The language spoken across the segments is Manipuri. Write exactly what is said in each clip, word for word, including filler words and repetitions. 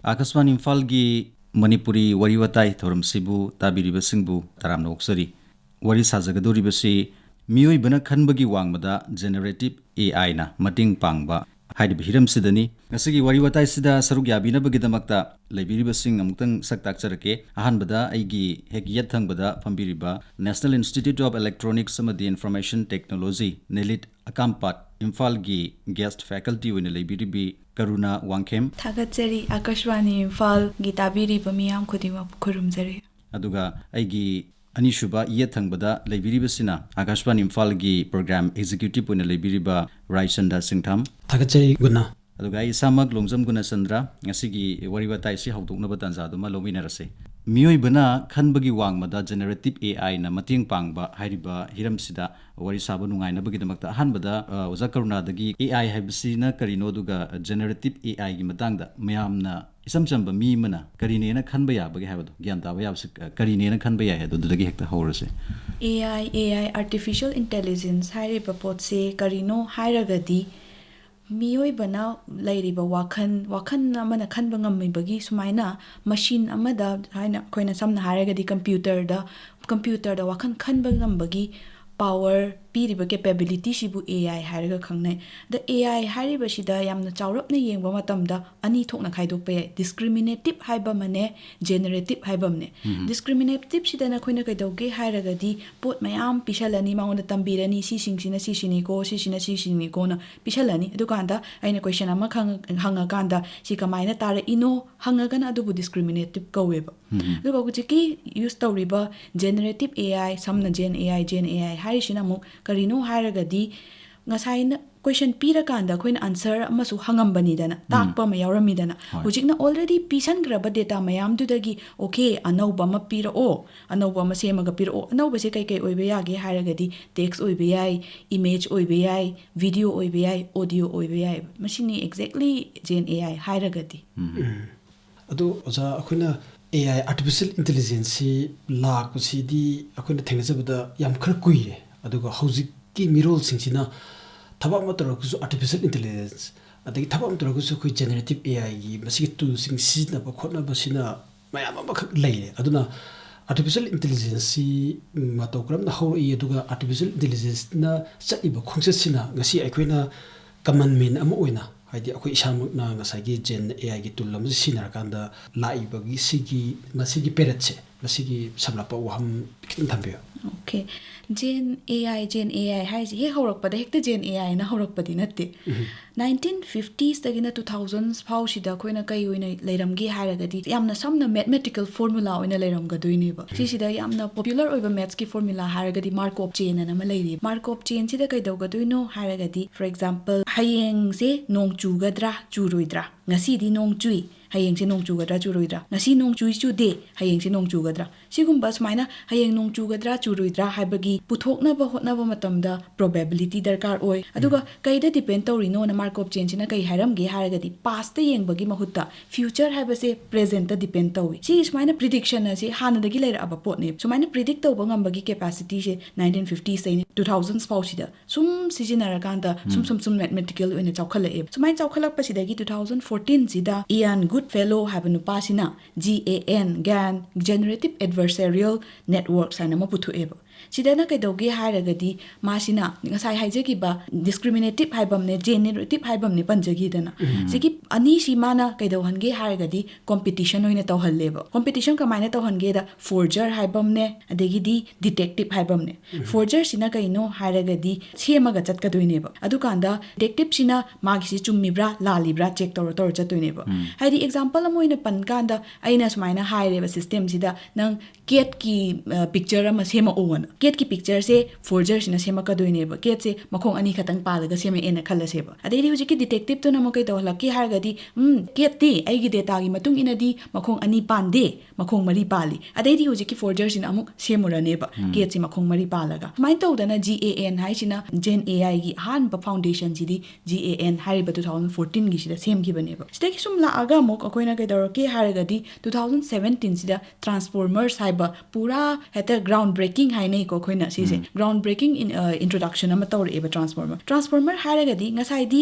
ꯑꯥꯀꯥꯁꯕꯥꯅꯤ ꯏꯝꯐꯥꯜꯒꯤ ꯃꯅꯤꯄꯨꯔꯤ ꯋꯥꯔꯤ ꯋꯥꯇꯥꯏ ꯊꯧꯔꯝꯁꯤꯕꯨ ꯇꯥꯕꯤꯔꯤꯕꯁꯤꯡꯕꯨ ꯇꯔꯥꯝꯅ ꯑꯣꯛꯆꯔꯤ꯫ ꯋꯥꯔꯤ ꯁꯥꯖꯒꯗꯧꯔꯤꯕꯁꯤ ꯃꯤꯑꯣꯏꯕꯅ ꯈꯟꯕꯒꯤ ꯋꯥꯡꯃꯗ generative A I ꯅ ꯃꯇꯦꯡ ꯄꯥꯡꯕ ꯍꯥꯏꯔꯤꯕ ꯍꯤꯔꯝꯁꯤꯗꯅꯤ꯫ ꯉꯁꯤꯒꯤ ꯋꯥꯔꯤ ꯋꯥꯇꯥꯏꯁꯤꯗ ꯁꯔꯨꯛ ꯌꯥꯕꯤꯅꯕꯒꯤꯗꯃꯛꯇ ꯂꯩꯕꯤꯔꯤꯕꯁꯤꯡ ꯑꯃꯨꯛꯇꯪ ꯁꯛ ꯇꯥꯛꯆꯔꯛꯀꯦ꯫ ꯑꯍꯥꯟꯕꯗ ꯑꯩꯒꯤ ꯍꯦꯛ ꯌꯦꯠ ꯊꯪꯕꯗ ꯐꯝꯕꯤꯔꯤꯕ National Institute of Electronics ꯑꯃꯗꯤ Information Technology, ꯅꯦꯂꯤꯠ ꯑꯀꯥꯝꯄꯥꯠ, ꯏꯝꯐꯥꯜꯒꯤ guest faculty ꯑꯣꯏꯅ ꯂꯩꯕꯤꯔꯤꯕꯤ ꯀꯔꯨꯅꯥ ꯋꯥꯡꯈꯦꯝ꯫ ꯊꯥꯒꯠꯆꯔꯤ꯫ ꯑꯥꯀꯥꯁꯕꯥꯅꯤ ꯏꯝꯐꯥꯜꯒꯤ ꯇꯥꯕꯤꯔꯤꯕ ꯃꯤꯌꯥꯝ ꯈꯨꯗꯤꯡꯃꯛꯄꯨ ꯈꯨꯔꯨꯝꯖꯔꯤ꯫ ꯑꯗꯨꯒ ꯑꯩꯒꯤ ꯑꯅꯤꯁꯨꯕ ꯌꯦꯠ ꯊꯪꯕꯗ ꯂꯩꯕꯤꯔꯤꯕꯁꯤꯅ ꯑꯥꯀꯥꯁꯕꯥꯅꯤ ꯏꯝꯐꯥꯜꯒꯤ program executive ꯑꯣꯏꯅ ꯂꯩꯕꯤꯔꯤꯕ ꯔꯥꯏꯆꯟꯗ꯭ꯔ ꯁꯤꯡꯊꯥꯝ꯫ ꯊꯥꯒꯠꯆꯔꯤ ꯒꯨꯅꯥ꯫ ꯑꯗꯨꯒ ꯑꯩ ꯏꯁꯥꯃꯛ ꯂꯣꯡꯖꯝ ꯒꯨꯅꯆꯟꯗ꯭ꯔ꯫ ꯉꯁꯤꯒꯤ ꯋꯥꯔꯤ ꯋꯥꯇꯥꯏꯁꯤ ꯍꯧꯗꯣꯛꯅꯕ ꯇꯥꯟꯖꯥꯗꯨꯃ ꯂꯧꯃꯤꯟꯅꯔꯁꯤ꯫ ꯃꯤꯑꯣꯏꯕꯅ ꯈꯟꯕꯒꯤ ꯋꯥꯡꯃꯗ generative A I ꯅ ꯃꯇꯦꯡ ꯄꯥꯡꯕ ꯍꯥꯏꯔꯤꯕ ꯍꯤꯔꯝꯁꯤꯗ ꯋꯥꯔꯤ ꯁꯥꯕ ꯅꯨꯡꯉꯥꯏꯅꯕꯒꯤꯗꯃꯛꯇ ꯑꯍꯥꯟꯕꯗ, ꯑ, ꯑꯣꯖꯥ ꯀꯔꯨꯅꯥꯗꯒꯤ A I ꯍꯥꯏꯕꯁꯤꯅ ꯀꯔꯤꯅꯣ, ꯑꯗꯨꯒ generative A I ꯒꯤ ꯃꯇꯥꯡꯗ ꯃꯌꯥꯝꯅ, ꯏꯆꯝ ꯆꯝꯕ ꯃꯤ ꯑꯃꯅ ꯀꯔꯤꯅꯦꯅ ꯈꯟꯕ ꯌꯥꯕꯒꯦ ꯍꯥꯏꯕꯗꯣ, ꯒ꯭ꯌꯥꯟ ꯇꯥꯕ ꯌꯥꯕꯁꯤ, ꯑ, ꯀꯔꯤꯅꯦꯅ ꯈꯟꯕ ꯌꯥꯏ ꯍꯥꯏꯕꯗꯣ, ꯑꯗꯨꯗꯒꯤ ꯍꯦꯛꯇ ꯍꯧꯔꯁꯦ꯫ A I, A I, Artificial Intelligence ꯍꯥꯏꯔꯤꯕ ꯄꯣꯠꯁꯦ ꯀꯔꯤꯅꯣ ꯍꯥꯏꯔꯒꯗꯤ, ꯃꯤꯑꯣꯏꯕꯅ ꯂꯩꯔꯤꯕ ꯋꯥꯈꯜ, ꯋꯥꯈꯜ ꯑꯃꯅ ꯈꯟꯕ ꯉꯝꯃꯤꯕꯒꯤ ꯁꯨꯃꯥꯏꯅ machine ꯑꯃꯗ, ꯍꯥꯏꯅ ꯑꯩꯈꯣꯏꯅ ꯁꯝꯅ ꯍꯥꯏꯔꯒꯗꯤ computer ꯗ, computer ꯗ ꯋꯥꯈꯜ ꯈꯟꯕ ꯉꯝꯕꯒꯤ power ꯄꯤꯔꯤꯕ capability ꯁꯤꯕꯨ A I ꯍꯥꯏꯔꯒ ꯈꯪꯅꯩ꯫ ꯑꯗ A I ꯍꯥꯏꯔꯤꯕꯁꯤꯗ ꯌꯥꯝꯅ ꯆꯥꯎꯔꯞꯅ ꯌꯦꯡꯕ ꯃꯇꯝꯗ ꯑꯅꯤ ꯊꯣꯛꯅ ꯈꯥꯏꯗꯣꯛꯄ ꯌꯥꯏ, discriminative ꯍꯥꯏꯕ ꯑꯃꯅꯦ, generative ꯍꯥꯏꯕ ꯑꯃꯅꯦ꯫ ꯎꯝ꯫ Discriminative ꯁꯤꯗꯅ ꯑꯩꯈꯣꯏꯅ ꯀꯩꯗꯧꯒꯦ ꯍꯥꯏꯔꯒꯗꯤ ꯄꯣꯠ ꯃꯌꯥꯝ ꯄꯤꯁꯜꯂꯅꯤ, ꯃꯉꯣꯟꯗ ꯇꯝꯕꯤꯔꯅꯤ, ꯁꯤꯁꯤꯡꯁꯤꯅ ꯁꯤꯁꯤꯅꯤꯀꯣ, ꯁꯤꯁꯤꯅ ꯁꯤꯁꯤꯅꯤꯀꯣꯅ ꯄꯤꯁꯜꯂꯅꯤ꯫ ꯑꯗꯨꯀꯥꯟꯗ ꯑꯩꯅ question ꯑꯃ ꯈꯪ-, ꯍꯪꯉꯀꯥꯟꯗ ꯁꯤ ꯀꯃꯥꯏꯅ ꯇꯥꯔꯛꯏꯅꯣ ꯍꯪꯉꯒꯅ ꯑꯗꯨꯕꯨ discriminative ꯀꯧꯋꯦꯕ꯫ ꯎꯝ꯫ ꯑꯗꯨꯒ ꯍꯧꯖꯤꯛꯀꯤ use ꯇꯧꯔꯤꯕ generative A I, ꯁꯝꯅ Gen A I, Gen A I ꯍꯥꯏꯔꯤꯁꯤꯅ ꯑꯃꯨꯛ ꯀꯔꯤꯅꯣ ꯍꯥꯏꯔꯒꯗꯤ ꯉꯁꯥꯏꯅ question ꯄꯤꯔꯀꯥꯟꯗ ꯑꯩꯈꯣꯏꯅ answer ꯑꯃꯁꯨ ꯍꯪꯉꯝꯕꯅꯤꯗꯅ, ꯎꯝ꯫ ꯇꯥꯛꯄ ꯑꯃ ꯌꯥꯎꯔꯝꯃꯤꯗꯅ꯫ ꯍꯣꯏ꯫ ꯍꯧꯖꯤꯛꯅ already ꯄꯤꯁꯟꯈ꯭ꯔꯕ data ꯃꯌꯥꯝꯗꯨꯗꯒꯤ, "Okay, ꯑꯅꯧꯕ ꯑꯃ ꯄꯤꯔꯛꯑꯣ, ꯑꯅꯧꯕ ꯑꯃ ꯁꯦꯝꯃꯒ ꯄꯤꯔꯛꯑꯣ"꯫ ꯑꯅꯧꯕꯁꯦ ꯀꯩ ꯀꯩ ꯑꯣꯏꯕ ꯌꯥꯒꯦ ꯍꯥꯏꯔꯒꯗꯤ text ꯑꯣꯏꯕ ꯌꯥꯏ, image ꯑꯣꯏꯕ ꯌꯥꯏ, video ꯑꯣꯏꯕ ꯌꯥꯏ, audio ꯑꯣꯏꯕ ꯌꯥꯏ꯫ ꯃꯁꯤꯅꯤ exactly Gen A I ꯍꯥꯏꯔꯒꯗꯤ꯫ ꯎꯝ꯫ ꯎꯝ꯫ ꯑꯗꯣ ꯑꯣꯖꯥ, ꯑꯩꯈꯣꯏꯅ A I, Artificial Intelligence ꯁꯤ ꯂꯥꯛꯄꯁꯤꯗꯤ ꯑꯩꯈꯣꯏꯅ ꯊꯦꯡꯅꯖꯕꯗ ꯌꯥꯝ ꯈꯔ ꯀꯨꯏꯔꯦ, ꯑꯗꯨꯒ ꯍꯧꯖꯤꯛꯀꯤ ꯃꯤꯔꯣꯜꯁꯤꯡꯁꯤꯅ ꯊꯕꯛ ꯑꯃ ꯇꯧꯔꯒꯁꯨ artificial intelligence, ꯑꯗꯒꯤ ꯊꯕꯛ ꯑꯃ ꯇꯧꯔꯒꯁꯨ ꯑꯩꯈꯣꯏ generative A I ꯒꯤ ꯃꯁꯤꯒꯤ toolꯁꯤꯡ ꯁꯤꯖꯤꯟꯅꯕ ꯈꯣꯠꯅꯕꯁꯤꯅ ꯃꯌꯥꯝ ꯑꯃꯈꯛ ꯂꯩꯔꯦ꯫ ꯑꯗꯨꯅ artificial intelligenceꯁꯤ ꯃꯇꯧ ꯀꯔꯝꯅ ꯍꯧꯔꯛꯏ, ꯑꯗꯨꯒ artificial intelligenceꯅ ꯆꯠꯂꯤꯕ ꯈꯣꯡꯆꯠꯁꯤꯅ ꯉꯁꯤ ꯑꯩꯈꯣꯏꯅ common man ꯑꯃ ꯑꯣꯏꯅ, ꯍꯥꯏꯗꯤ ꯑꯩꯈꯣꯏ ꯏꯁꯥꯃꯛꯅ ꯉꯁꯥꯏꯒꯤ Gen AIꯒꯤ tool ꯑꯃꯁꯦ ꯁꯤꯖꯤꯟꯅꯔꯀꯥꯟꯗ ꯂꯥꯛꯏꯕꯒꯤ ꯁꯤꯒꯤ, ꯃꯁꯤꯒꯤ periodꯁꯦ, ꯃꯁꯤꯒꯤ ꯁꯝꯂꯞꯄ ꯋꯥꯍꯪ ꯈꯤꯇꯪ ꯊꯝꯕꯤꯌꯨ꯫ Okay, Gen AI, Gen AI ꯍꯥꯏꯁꯦ ꯍꯦꯛ ꯍꯧꯔꯛꯄꯗ ꯍꯦꯛꯇ Gen AIꯅ ꯍꯧꯔꯛꯄꯗꯤ ꯅꯠꯇꯦ꯫ Nineteen fiftiesꯇꯒꯤꯅ two thousands ꯐꯥꯎꯁꯤꯗ ꯑꯩꯈꯣꯏꯅ ꯀꯩ ꯑꯣꯏꯅ ꯂꯩꯔꯝꯒꯦ ꯍꯥꯏꯔꯒꯗꯤ, ꯌꯥꯝꯅ ꯁꯝꯅ mathematical formula ꯑꯣꯏꯅ ꯂꯩꯔꯝꯒꯗꯣꯏꯅꯦꯕ꯫ ꯁꯤꯁꯤꯗ ꯌꯥꯝꯅ popular ꯑꯣꯏꯕ mathsꯀꯤ formula ꯍꯥꯏꯔꯒꯗꯤ Markov chain ꯑꯅ ꯑꯃ ꯂꯩꯔꯤ꯫ Markov chainꯁꯤꯗ ꯀꯩꯗꯧꯒꯗꯣꯏꯅꯣ ꯍꯥꯏꯔꯒꯗꯤ, for example, ꯍꯌꯦꯡꯁꯦ ꯅꯣꯡ ꯆꯨꯒꯗ꯭ꯔꯥ ꯆꯨꯔꯣꯏꯗ꯭ꯔꯥ? ꯉꯁꯤꯗꯤ ꯅꯣꯡ ꯆꯨꯏ, ꯍꯌꯦꯡꯁꯦ ꯅꯣꯡ ꯆꯨꯒꯗ꯭ꯔꯥ ꯆꯨꯔꯣꯏꯗ꯭ꯔꯥ? ꯉꯁꯤ ꯅꯣꯡ ꯆꯨꯏ ꯆꯨꯗꯦ, ꯍꯌꯦꯡꯁꯦ ꯅꯣꯡ ꯆꯨꯒꯗ꯭ꯔꯥ? ꯁꯤꯒꯨꯝꯕ ꯁꯨꯃꯥꯏꯅ ꯍꯌꯦꯡ ꯅꯣꯡ ꯆꯨꯒꯗ꯭ꯔꯥ ꯆꯨꯔꯣꯏꯗ꯭ꯔꯥ ꯍꯥꯏꯕꯒꯤ ꯄꯨꯊꯣꯛꯅꯕ ꯍꯣꯠꯅꯕ ꯃꯇꯝꯗ probability ꯗꯔꯀꯥꯔ ꯑꯣꯏ꯫ ꯑꯗꯨꯒ ꯀꯩꯗ depend ꯇꯧꯔꯤꯅꯣꯅ Markov chainꯁꯤꯅ ꯀꯩ ꯍꯥꯏꯔꯝꯒꯦ ꯍꯥꯏꯔꯒꯗꯤ, pastꯇ ꯌꯦꯡꯕꯒꯤ ꯃꯍꯨꯠꯇ future ꯍꯥꯏꯕꯁꯦ presentꯇ depend ꯇꯧꯏ꯫ ꯁꯤꯒꯤ ꯁꯨꯃꯥꯏꯅ prediction ꯑꯁꯤ ꯍꯥꯟꯅꯗꯒꯤ ꯂꯩꯔꯛꯑꯕ ꯄꯣꯠꯅꯦ꯫ ꯁꯨꯃꯥꯏꯅ predict ꯇꯧꯕ ꯉꯝꯕꯒꯤ capacityꯁꯦ nineteen fiftiesꯇꯩꯅ two thousands ꯐꯥꯎꯁꯤꯗ ꯁꯨꯝ ꯁꯤꯖꯤꯟꯅꯔꯀꯥꯟꯗ ꯁꯨꯝ ꯁꯨꯝ ꯁꯨꯝ mathematical ꯑꯣꯏꯅ ꯆꯥꯎꯈꯠꯂꯛꯑꯦꯕ꯫ ꯁꯨꯃꯥꯏꯅ ꯆꯥꯎꯈꯠꯂꯛꯄꯁꯤꯗꯒꯤ two thousand fourteenꯁꯤꯗ Ian Goodfellow ꯍꯥꯏꯕ ꯅꯨꯄꯥꯁꯤꯅ G A N, GAN, Generative Adversarial Networks ꯍꯥꯏꯅ ꯑꯃ ꯄꯨꯊꯣꯛꯑꯦꯕ꯫ ꯁꯤꯗꯅ ꯀꯩꯗꯧꯒꯦ ꯍꯥꯏꯔꯒꯗꯤ, ꯃꯥꯁꯤꯅ ꯉꯁꯥꯏ ꯍꯥꯏꯖꯈꯤꯕ discriminative ꯍꯥꯏꯕ ꯑꯃꯅꯦ, generative ꯍꯥꯏꯕ ꯑꯃꯅꯦ ꯄꯟꯖꯈꯤꯗꯅ, ꯁꯤꯒꯤ ꯑꯅꯤꯁꯤ ꯃꯥꯅ ꯀꯩꯗꯧꯍꯟꯒꯦ ꯍꯥꯏꯔꯒꯗꯤ competition ꯑꯣꯏꯅ ꯇꯧꯍꯜꯂꯦꯕ꯫ Competition ꯀꯃꯥꯏꯅ ꯇꯧꯍꯟꯒꯦꯗ, forger ꯍꯥꯏꯕ ꯑꯃꯅꯦ, ꯑꯗꯒꯤꯗꯤ detective ꯍꯥꯏꯕ ꯑꯃꯅꯦ꯫ Forgerꯁꯤꯅ ꯀꯩꯅꯣ ꯍꯥꯏꯔꯒꯗꯤ ꯁꯦꯝꯃꯒ ꯆꯠꯀꯗꯣꯏꯅꯦꯕ꯫ ꯑꯗꯨꯀꯥꯟꯗ detectiveꯁꯤꯅ ꯃꯥꯒꯤꯁꯤ ꯆꯨꯝꯃꯤꯕ꯭ꯔꯥ ꯂꯥꯜꯂꯤꯕ꯭ꯔꯥ check ꯇꯧꯔ ꯇꯧꯔ ꯆꯠꯇꯣꯏꯅꯦꯕ꯫ ꯍꯥꯏꯗꯤ example ꯑꯃ ꯑꯣꯏꯅ ꯄꯟ ꯀꯥꯟꯗ, ꯑꯩꯅ ꯁꯨꯃꯥꯏꯅ ꯍꯥꯏꯔꯦꯕ systemꯁꯤꯗ, "ꯅꯪ catꯀꯤ picture ꯑꯃ ꯁꯦꯝꯃꯛꯑꯣꯅ"꯫ Catꯀꯤ pictureꯁꯦ forgerꯁꯤꯅ ꯁꯦꯝꯃꯛꯀꯗꯣꯏꯅꯦꯕ꯫ Catꯁꯦ ꯃꯈꯣꯡ ꯑꯅꯤ ꯈꯛꯇꯪ ꯄꯥꯜꯂꯒ ꯁꯦꯝꯃꯛꯑꯦꯅ ꯈꯜꯂꯁꯦꯕ꯫ ꯑꯗꯩꯗꯤ ꯍꯧꯖꯤꯛꯀꯤ detectiveꯇꯨꯅ ꯑꯃꯨꯛ ꯀꯩ ꯇꯧꯍꯜꯂꯛꯀꯦ ꯍꯥꯏꯔꯒꯗꯤ, "ꯎꯝ, catꯇꯤ ꯑꯩꯒꯤ dataꯒꯤ ꯃꯇꯨꯡ ꯏꯟꯅꯗꯤ ꯃꯈꯣꯡ ꯑꯅꯤ ꯄꯥꯟꯗꯦ, ꯃꯈꯣꯡ ꯃꯔꯤ ꯄꯥꯜꯂꯤ"꯫ ꯑꯗꯩꯗꯤ ꯍꯧꯖꯤꯛꯀꯤ forgerꯁꯤꯅ ꯑꯃꯨꯛ ꯁꯦꯝꯃꯨꯔꯅꯦꯕ catꯁꯤ ꯃꯈꯣꯡ ꯃꯔꯤ ꯄꯥꯜꯂꯒ꯫ ꯁꯨꯃꯥꯏꯅ ꯇꯧꯗꯅ G A N ꯍꯥꯏꯁꯤꯅ Gen AIꯒꯤ ꯑꯍꯥꯟꯕ foundationꯁꯤꯗꯤ G A N ꯍꯥꯏꯔꯤꯕ two thousand fourteenꯒꯤꯁꯤꯗ ꯁꯦꯝꯈꯤꯕꯅꯦꯕ꯫ ꯁꯤꯗꯒꯤ ꯁꯨꯝ ꯂꯥꯛꯑꯒ ꯑꯃꯨꯛ ꯑꯩꯈꯣꯏꯅ ꯀꯩꯗꯧꯔꯛꯀꯦ ꯍꯥꯏꯔꯒꯗꯤ, two thousand seventeenꯁꯤꯗ Transformers ꯍꯥꯏꯕ ꯄꯨꯔꯥ ꯍꯦꯛꯇ ground breaking ꯍꯥꯏꯅ ꯀꯣ ꯑꯩꯈꯣꯏꯅ ꯁꯤꯁꯦ ground breaking in introduction ꯑꯃ ꯇꯧꯔꯛꯑꯦꯕ transformer. Transformer ꯍꯥꯏꯔꯒꯗꯤ ꯉꯁꯥꯏꯗꯤ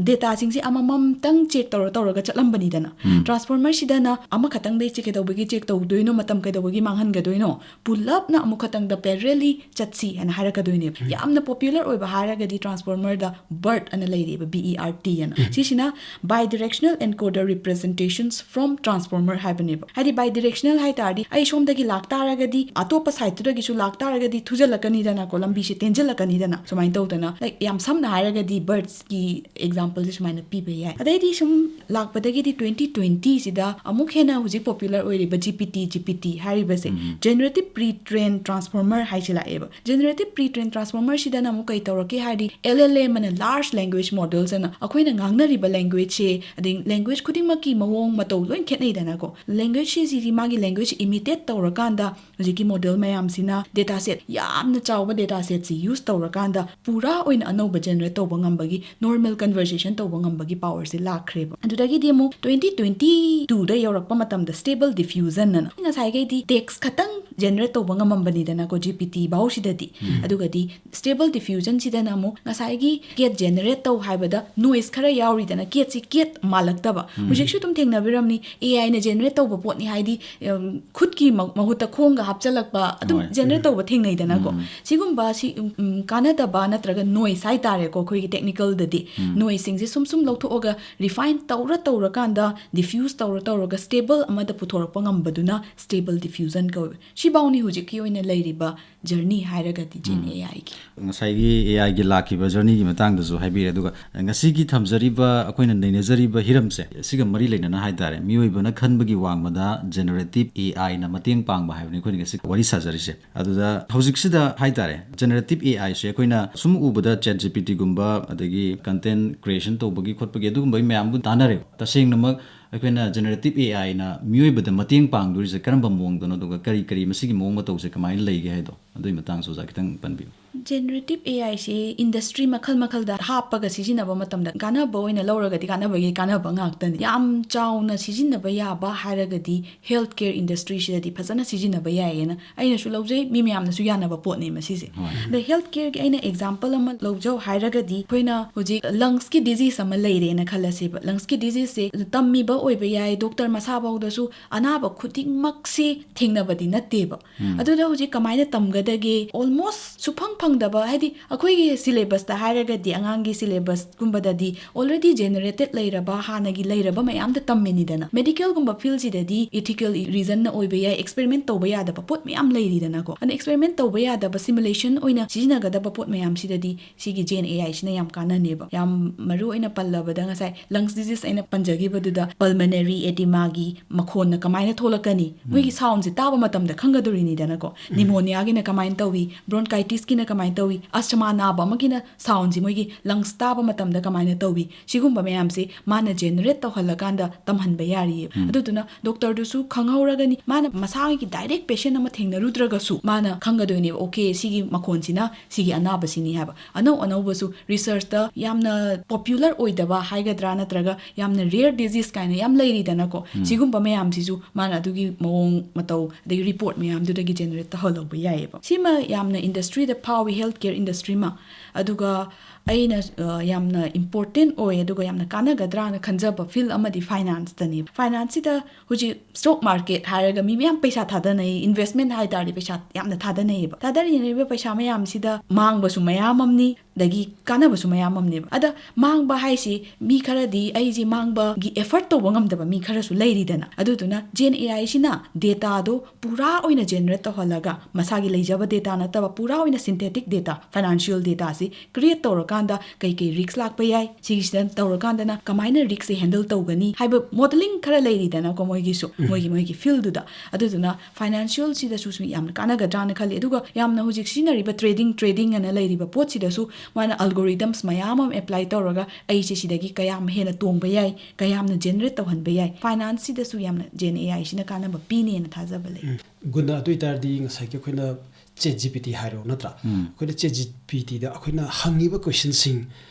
ꯗꯦꯇꯥꯁꯤꯡꯁꯦ ꯑꯃꯃꯝꯇꯪ ꯆꯦꯛ ꯇꯧꯔ ꯇꯧꯔꯒ ꯆꯠꯂꯝꯕꯅꯤꯗꯅ. Transformer ꯁꯤꯗꯅ ꯑꯃꯈꯛꯇꯪꯗꯩ ꯆꯦꯛ ꯀꯩꯗꯧꯕꯒꯤ ꯆꯦꯛ ꯇꯧꯗꯣꯏꯅꯣ, ꯃꯇꯝ ꯀꯩꯗꯧꯕꯒꯤ ꯃꯥꯡꯍꯟꯒꯗꯣꯏꯅꯣ, ꯄꯨꯂꯞꯅ ꯑꯃꯨꯛ ꯈꯛꯇꯪꯗ parallelly ꯆꯠꯁꯤ ꯍꯥꯏꯅ ꯍꯥꯏꯔꯛꯀꯗꯣꯏꯅꯦꯕ. ꯌꯥꯝꯅ popular ꯑꯣꯏꯕ ꯍꯥꯏꯔꯒꯗꯤ transformer ꯗ BERT ꯑꯅ ꯂꯩꯔꯤꯕ, B E R T ꯑꯅ. ꯁꯤꯁꯤꯅ Bidirectional Encoder Representations from Transformer ꯍꯥꯏꯕꯅꯦꯕ. ꯍꯥꯏꯗꯤ bidirectional ꯍꯥꯏ ꯇꯥꯔꯗꯤ ꯑꯩ ꯁꯣꯝꯗꯒꯤ ꯂꯥꯛꯇꯥꯔꯒꯗꯤ ꯑꯇꯣꯞꯄ side ꯇꯨꯗꯒꯤꯁꯨ ꯂꯥꯛꯇꯥꯔꯒꯗꯤ ꯊꯨꯖꯜꯂꯛꯀꯅꯤꯗꯅꯀꯣ, ꯂꯝꯕꯤꯁꯦ ꯇꯦꯟꯖꯜꯂꯛꯀꯅꯤꯗꯅ. ꯁꯨꯃꯥꯏꯅ ꯇꯧꯗꯅ, like, ꯌꯥꯝ ꯁꯝꯅ ꯍꯥꯏꯔꯒꯗꯤ BERT ꯀꯤ example ꯁꯦ ꯁꯨꯃꯥꯏꯅ ꯄꯤꯕ ꯌꯥꯏ. ꯑꯗꯩꯗꯤ ꯁꯨꯝ ꯂꯥꯛꯄꯗꯒꯤꯗꯤ twenty twenty ꯁꯤꯗ ꯑꯃꯨꯛ ꯍꯦꯟꯅ ꯍꯧꯖꯤꯛ popular ꯑꯣꯏꯔꯤꯕ G P T, G P T ꯍꯥꯏꯔꯤꯕꯁꯦ, Generative Pre-trained Transformer ꯍꯥꯏꯁꯤ ꯂꯥꯛꯑꯦꯕ. Generative Pre-trained Transformer ꯁꯤꯗꯅ ꯑꯃꯨꯛ ꯀꯩ ꯇꯧꯔꯛꯀꯦ ꯍꯥꯏꯔꯗꯤ, L L M ꯑꯅ large language models ꯑꯅ, ꯑꯩꯈꯣꯏꯅ ꯉꯥꯡꯅꯔꯤꯕ language ꯁꯦ, ꯑꯗꯩ language ꯈꯨꯗꯤꯡꯃꯛꯀꯤ ꯃꯑꯣꯡ ꯃꯇꯧ ꯂꯣꯏ ꯈꯦꯠꯅꯩꯗꯅꯀꯣ. Language ꯁꯤꯁꯤꯗꯤ ꯃꯥꯒꯤ language imitate ꯇꯧꯔꯀꯥꯟꯗ ꯍꯧꯖꯤꯛꯀꯤ model ꯃꯌꯥꯝꯁꯤꯅ data set, ꯌꯥꯝꯅ ꯆꯥꯎꯕ data set ꯁꯤ use ꯇꯧꯔꯀꯥꯟꯗ ꯄꯨꯔꯥ ꯑꯣꯏꯅ ꯑꯅꯧꯕ generate ꯇꯧꯕ ꯉꯝꯕꯒꯤ, normal conversation ꯇꯧꯕ ꯉꯝꯕꯒꯤ power ꯁꯦ ꯂꯥꯛꯈ꯭ꯔꯦꯕ. ꯑꯗꯨꯗꯒꯤꯗꯤ ꯑꯃꯨꯛ twenty twenty two ꯗ ꯌꯧꯔꯛꯄ ꯃꯇꯝꯗ Stable Diffusion ꯑꯅ, ꯉꯁꯥꯏꯈꯩꯗꯤ text ꯈꯛꯇꯪ generate ꯇꯧꯕ ꯉꯝꯃꯝꯕꯅꯤꯗꯅꯀꯣ, G P T ꯐꯥꯎꯁꯤꯗꯗꯤ. ꯑꯗꯨꯒꯗꯤ Stable Diffusion ꯁꯤꯗꯅ ꯑꯃꯨꯛ ꯉꯁꯥꯏꯒꯤ cat generate ꯇꯧ ꯍꯥꯏꯕꯗ noise ꯈꯔ ꯌꯥꯎꯔꯤꯗꯅ, cat ꯁꯤ cat ꯃꯥꯜꯂꯛꯇꯕ. ꯍꯧꯖꯤꯛꯁꯨ ꯑꯗꯨꯝ ꯊꯦꯡꯅꯕꯤꯔꯝꯅꯤ, A I ꯅ generate ꯇꯧꯕ ꯄꯣꯠꯅꯤ ꯍꯥꯏꯗꯤ, ꯎꯝ, ꯈꯨꯠꯀꯤ ꯃ-, ꯃꯍꯨꯠꯇ ꯈꯣꯡꯒ ꯍꯥꯞꯆꯜꯂꯛꯄ, ꯑꯗꯨꯝ ꯍꯣꯏ. Generate ꯇꯧꯕ ꯊꯦꯡꯅꯩꯗꯅꯀꯣ. ꯁꯤꯒꯨꯝꯕ ꯁꯤ, ꯎꯝ, ꯎꯝ, ꯀꯥꯟꯅꯗꯕ ꯅꯠꯇ꯭ꯔꯒ noise ꯍꯥꯏ ꯇꯥꯔꯦꯀꯣ, ꯑꯩꯈꯣꯏꯒꯤ technical ꯗꯗꯤ. Noise ꯁꯤꯡꯁꯦ ꯁꯨꯝ ꯁꯨꯝ ꯂꯧꯊꯣꯛꯑꯒ refine ꯇꯧꯔ ꯇꯧꯔꯀꯥꯟꯗ, diffuse ꯇꯧꯔ ꯇꯧꯔꯒ stable ꯑꯃꯗ ꯄꯨꯊꯣꯔꯛꯄ ꯉꯝꯕꯗꯨꯅ Stable Diffusion ꯀꯧꯋꯦ. ꯁꯤꯐꯥꯎꯅꯤ ꯍꯧꯖꯤꯛꯀꯤ ꯑꯣꯏꯅ ꯂꯩꯔꯤꯕ journey ꯍꯥꯏꯔꯒꯗꯤ Gen A I ꯒꯤ. ꯉꯁꯥꯏꯒꯤ A I ꯒꯤ ꯂꯥꯛꯈꯤꯕ journey ꯒꯤ ꯃꯇꯥꯡꯗꯁꯨ ꯍꯥꯏꯕꯤꯔꯦ, ꯑꯗꯨꯒ ꯉꯁꯤꯒꯤ ꯊꯝꯖꯔꯤꯕ, ꯑꯩꯈꯣꯏꯅ ꯅꯩꯅꯖꯔꯤꯕ ꯍꯤꯔꯝꯁꯦ, ꯁꯤꯒ ꯃꯔꯤ ꯂꯩꯅꯅ ꯍꯥꯏꯇꯥꯔꯦ, ꯃꯤꯑꯣꯏꯕꯅ ꯈꯟꯕꯒꯤ ꯋꯥꯡꯃꯗ Generative A I ꯅ ꯃꯇꯦꯡ ꯄꯥꯡꯕ ꯍꯥꯏꯕꯅꯤ ꯑꯩꯈꯣꯏꯅ ꯉꯁꯤ ꯋꯥꯔꯤ ꯁꯥꯖꯔꯤꯁꯦ. ꯑꯗꯨꯗ ꯍꯧꯖꯤꯛꯁꯤꯗ ꯍꯥꯏꯇꯥꯔꯦ, Generative A I ꯁꯦ ꯑꯩꯈꯣꯏꯅ ꯁꯨꯝ ꯎꯕꯗ Chat G P T ꯒꯨꯝꯕ, ꯑꯗꯒꯤ content creation ꯇꯧꯕꯒꯤ ꯈꯣꯠꯄꯒꯤ ꯑꯗꯨꯒꯨꯝꯕꯒꯤ ꯃꯌꯥꯝꯕꯨ ꯇꯥꯟꯅꯔꯦ. ꯇꯁꯦꯡꯅꯃꯛ ꯑꯩꯈꯣꯏꯅ Generative A I ꯅ ꯃꯤꯑꯣꯏꯕꯗ ꯃꯇꯦꯡ ꯄꯥꯡꯗꯣꯔꯤꯁꯦ ꯀꯔꯝꯕ ꯃꯑꯣꯡꯗꯅꯣ, ꯑꯗꯨꯒ ꯀꯔꯤ ꯀꯔꯤ ꯃꯁꯤꯒꯤ ꯃꯑꯣꯡ ꯃꯇꯧꯁꯦ ꯀꯃꯥꯏꯅ ꯂꯩꯒꯦ ꯍꯥꯏꯗꯣ, ꯑꯗꯨꯒꯤ ꯃꯇꯥꯡꯁꯨ ꯑꯣꯖꯥ ꯈꯤꯇꯪ ꯄꯟꯕꯤꯌꯨ꯫ Generative AI ꯁꯦ industry ꯃꯈꯜ ꯃꯈꯜꯗ ꯍꯥꯞꯄꯒ ꯁꯤꯖꯤꯟꯅꯕ ꯃꯇꯝꯗ ꯀꯥꯟꯅꯕ ꯑꯣꯏꯅ ꯂꯧꯔꯒꯗꯤ ꯀꯥꯟꯅꯕꯒꯤ ꯀꯥꯟꯅꯕ ꯉꯥꯛꯇꯅꯤ꯫ ꯌꯥꯝ ꯆꯥꯎꯅ ꯁꯤꯖꯤꯟꯅꯕ ꯌꯥꯕ ꯍꯥꯏꯔꯒꯗꯤ health care industry ꯁꯤꯗꯗꯤ ꯐꯖꯅ ꯁꯤꯖꯤꯟꯅꯕ ꯌꯥꯏꯌꯦꯅ ꯑꯩꯅꯁꯨ ꯂꯧꯖꯩ, ꯃꯤ ꯃꯌꯥꯝꯅꯁꯨ ꯌꯥꯅꯕ ꯄꯣꯠꯅꯦ ꯃꯁꯤꯁꯦ꯫ ꯑꯗ health care ꯒꯤ ꯑꯩꯅ example ꯑꯃ ꯂꯧꯖꯧ ꯍꯥꯏꯔꯒꯗꯤ, ꯑꯩꯈꯣꯏꯅ ꯍꯧꯖꯤꯛ lungs ꯀꯤ disease ꯑꯃ ꯂꯩꯔꯦꯅ ꯈꯜꯂꯁꯦꯕ꯫ Lungs ꯀꯤ disease ꯁꯦ ꯇꯝꯃꯤꯕ ꯑꯣꯏꯕ ꯌꯥꯏ, doctor ꯃꯁꯥꯐꯥꯎꯗꯁꯨ ꯑꯅꯥꯕ ꯈꯨꯗꯤꯡꯃꯛꯁꯦ ꯊꯦꯡꯅꯕꯗꯤ ꯅꯠꯇꯦꯕ꯫ ꯑꯗꯨꯗ ꯍꯧꯖꯤꯛ ꯀꯃꯥꯏꯅ ꯇꯝꯒꯗꯒꯦ? Almost ꯁꯨꯐꯪ ꯐꯪꯗꯕ, ꯍꯥꯏꯗꯤ ꯑꯩꯈꯣꯏꯒꯤ syllabus ꯇ ꯍꯥꯏꯔꯒꯗꯤ, ꯑꯉꯥꯡꯒꯤ syllabus ꯀꯨꯝꯕꯗꯗꯤ already generated ꯂꯩꯔꯕ, ꯍꯥꯟꯅꯒꯤ ꯂꯩꯔꯕ ꯃꯌꯥꯝꯗ ꯇꯝꯃꯤꯅꯤꯗꯅ꯫ Medical ꯒꯨꯝꯕ field ꯁꯤꯗꯗꯤ ethical reason ꯅ ꯑꯣꯏꯕ ꯌꯥꯏ, experiment ꯇꯧꯕ ꯌꯥꯗꯕ ꯄꯣꯠ ꯃꯌꯥꯝ ꯂꯩꯔꯤꯗꯅꯀꯣ꯫ ꯑꯗꯨꯅ experiment ꯇꯧꯕ ꯌꯥꯗꯕ, simulation ꯑꯣꯏꯅ ꯁꯤꯖꯤꯟꯅꯒꯗꯕ ꯄꯣꯠ ꯃꯌꯥꯝꯁꯤꯗꯗꯤ ꯁꯤꯒꯤ Gen AI ꯁꯤꯅ ꯌꯥꯝ ꯀꯥꯟꯅꯅꯦꯕ꯫ ꯌꯥꯝ ꯃꯔꯨ ꯑꯣꯏꯅ ꯄꯜꯂꯕꯗ, ꯉꯁꯥꯏ lungs disease ꯑꯩꯅ ꯄꯟꯖꯈꯤꯕꯗꯨꯗ, pulmonary edema ꯒꯤ ꯃꯈꯣꯟꯅ ꯀꯃꯥꯏꯅ ꯊꯣꯛꯂꯛꯀꯅꯤ? ꯃꯣꯏꯒꯤ sound ꯁꯦ ꯇꯥꯕ ꯃꯇꯝꯗ ꯈꯪꯒꯗꯣꯔꯤꯅꯤꯗꯅꯀꯣ꯫ Pneumonia ꯒꯤꯅ ꯀꯃꯥꯏꯅ ꯇꯧꯏ, bronchitis ꯀꯤꯅ ꯀꯃꯥꯏꯅ ꯇꯧꯏ, asthma ꯅꯥꯕ ꯑꯃꯒꯤꯅ sound ꯁꯦ ꯃꯣꯏꯒꯤ lungs ꯇꯥꯕ ꯃꯇꯝꯗ ꯀꯃꯥꯏꯅ ꯇꯧꯏ, ꯁꯤꯒꯨꯝꯕ ꯃꯌꯥꯝꯁꯦ ꯃꯥꯅ generate ꯇꯧꯍꯜꯂꯀꯥꯟꯗ ꯇꯝꯍꯟꯕ ꯌꯥꯔꯤꯌꯦ꯫ ꯑꯗꯨꯗꯨꯅ doctor ꯗꯨꯁꯨ ꯈꯪꯍꯧꯔꯒꯅꯤ, ꯃꯥꯅ ꯃꯁꯥꯒꯤ direct patient ꯑꯃ ꯊꯦꯡꯅꯔꯨꯗ꯭ꯔꯒꯁꯨ ꯃꯥꯅ ꯈꯪꯒꯗꯣꯏꯅꯦꯕ, okay, ꯁꯤꯒꯤ ꯃꯈꯣꯟꯁꯤꯅ ꯁꯤꯒꯤ ꯑꯅꯥꯕꯁꯤꯅꯤ ꯍꯥꯏꯕ꯫ ꯑꯅꯧ ꯑꯅꯧꯕꯁꯨ research ꯇ ꯌꯥꯝꯅ popular ꯑꯣꯏꯗꯕ ꯍꯥꯏꯒꯗ꯭ꯔꯥ, ꯅꯠꯇ꯭ꯔꯒ ꯌꯥꯝꯅ rare disease ꯀꯥꯏꯅ ꯌꯥꯝ ꯂꯩꯔꯤꯗꯅꯀꯣ꯫ ꯁꯤꯒꯨꯝꯕ ꯃꯌꯥꯝꯁꯤꯁꯨ ꯃꯥꯅ ꯑꯗꯨꯒꯤ ꯃꯑꯣꯡ ꯃꯇꯧ, ꯑꯗꯒꯤ report ꯃꯌꯥꯝꯗꯨꯗꯒꯤ generate ꯇꯧꯍꯜꯍꯧꯕ ꯌꯥꯏꯌꯦꯕ꯫ ꯁꯤꯃ ꯌꯥꯝꯅ industry ꯗ ꯐꯥꯎꯏ, health care industry ꯃ꯫ ꯑꯗꯨꯒ ꯑꯩꯅ, ꯑ, ꯌꯥꯝꯅ important ꯑꯣꯏ, ꯑꯗꯨꯒ ꯌꯥꯝꯅ ꯀꯥꯟꯅꯒꯗ꯭ꯔꯥꯅ ꯈꯟꯖꯕ field ꯑꯃꯗꯤ finance ꯇꯅꯦꯕ꯫ Finance ꯁꯤꯗ ꯍꯧꯖꯤꯛ stock market ꯍꯥꯏꯔꯒ ꯃꯤ ꯃꯌꯥꯝ ꯄꯩꯁꯥ ꯊꯥꯗꯅꯩ, investment ꯍꯥꯏ ꯇꯥꯔꯗꯤ ꯄꯩꯁꯥ ꯌꯥꯝꯅ ꯊꯥꯗꯅꯩꯌꯦꯕ꯫ ꯊꯥꯗꯔꯤꯕ ꯄꯩꯁꯥ ꯃꯌꯥꯝꯁꯤꯗ ꯃꯥꯡꯕꯁꯨ ꯃꯌꯥꯝ ꯑꯃꯅꯤ, ꯑꯗꯒꯤ ꯀꯥꯟꯅꯕꯁꯨ ꯃꯌꯥꯝ ꯑꯃꯅꯦꯕ꯫ ꯑꯗ ꯃꯥꯡꯕ ꯍꯥꯏꯁꯤ ꯃꯤ ꯈꯔꯗꯤ ꯑꯩꯁꯦ ꯃꯥꯡꯕꯒꯤ effort ꯇꯧꯕ ꯉꯝꯗꯕ ꯃꯤ ꯈꯔꯁꯨ ꯂꯩꯔꯤꯗꯅ꯫ ꯑꯗꯨꯗꯨꯅ Gen AI ꯁꯤꯅ data ꯗꯣ ꯄꯨꯔꯥ ꯑꯣꯏꯅ generate ꯇꯧꯍꯜꯂꯒ, ꯃꯁꯥꯒꯤ ꯂꯩꯖꯕ data ꯅꯠꯇꯕ ꯄꯨꯔꯥ ꯑꯣꯏꯅ synthetic data, financial data ꯁꯤ create ꯇꯧꯔꯀꯥꯟꯗ ꯀꯩ ꯀꯩ risk ꯂꯥꯛꯄ ꯌꯥꯏ, ꯁꯤꯒꯤꯁꯤꯗ ꯇꯧꯔꯀꯥꯟꯗꯅ ꯀꯃꯥꯏꯅ risk ꯁꯦ handle ꯇꯧꯒꯅꯤ ꯍꯥꯏꯕ modelling ꯈꯔ ꯂꯩꯔꯤꯗꯅꯀꯣ ꯃꯣꯏꯒꯤꯁꯨ, ꯃꯣꯏꯒꯤ, ꯃꯣꯏꯒꯤ field ꯗꯨꯗ꯫ ꯑꯗꯨꯗꯨꯅ financial ꯁꯤꯗꯁꯨ ꯁꯨ ꯌꯥꯝꯅ ꯀꯥꯟꯅꯒꯗ꯭ꯔꯥꯅ ꯈꯜꯂꯤ꯫ ꯑꯗꯨꯒ ꯌꯥꯝꯅ ꯍꯧꯖꯤꯛ ꯁꯤꯖꯤꯟꯅꯔꯤꯕ trading, trading ꯑꯅ ꯂꯩꯔꯤꯕ ꯄꯣꯠꯁꯤꯗꯁꯨ ꯃꯥꯅ algorithms ꯃꯌꯥꯝ ꯑꯃ apply ꯇꯧꯔꯒ ꯑꯩꯁꯦ ꯁꯤꯗꯒꯤ ꯀꯌꯥꯝ ꯍꯦꯟꯅ ꯇꯣꯡꯕ ꯌꯥꯏ, ꯀꯌꯥꯝꯅ generate ꯇꯧꯍꯟꯕ ꯌꯥꯏ, finance ꯁꯤꯗꯁꯨ ꯌꯥꯝꯅ Gen AI ꯁꯤꯅ ꯀꯥꯟꯅꯕ ꯄꯤꯅꯦꯅ ꯊꯥꯖꯕ ꯂꯩ꯫ ꯎꯝ꯫ ꯒꯨꯅ, ꯑꯗꯨ ꯑꯣꯏꯇꯥꯔꯗꯤ ꯉꯁꯥꯏꯒꯤ ꯑꯩꯈꯣꯏꯅ ꯆꯦꯠ ꯖꯤ ꯄꯤ ꯇꯤ ꯍꯥꯏꯔꯣ, ꯅꯠꯇ꯭ꯔꯥ? ꯑꯩꯈꯣꯏꯅ ꯆꯦꯠ ꯖꯤ ꯄꯤ ꯇꯤꯗ ꯑꯩꯈꯣꯏꯅ ꯍꯪꯉꯤꯕ ꯀꯣꯏꯁꯟꯁꯤꯡ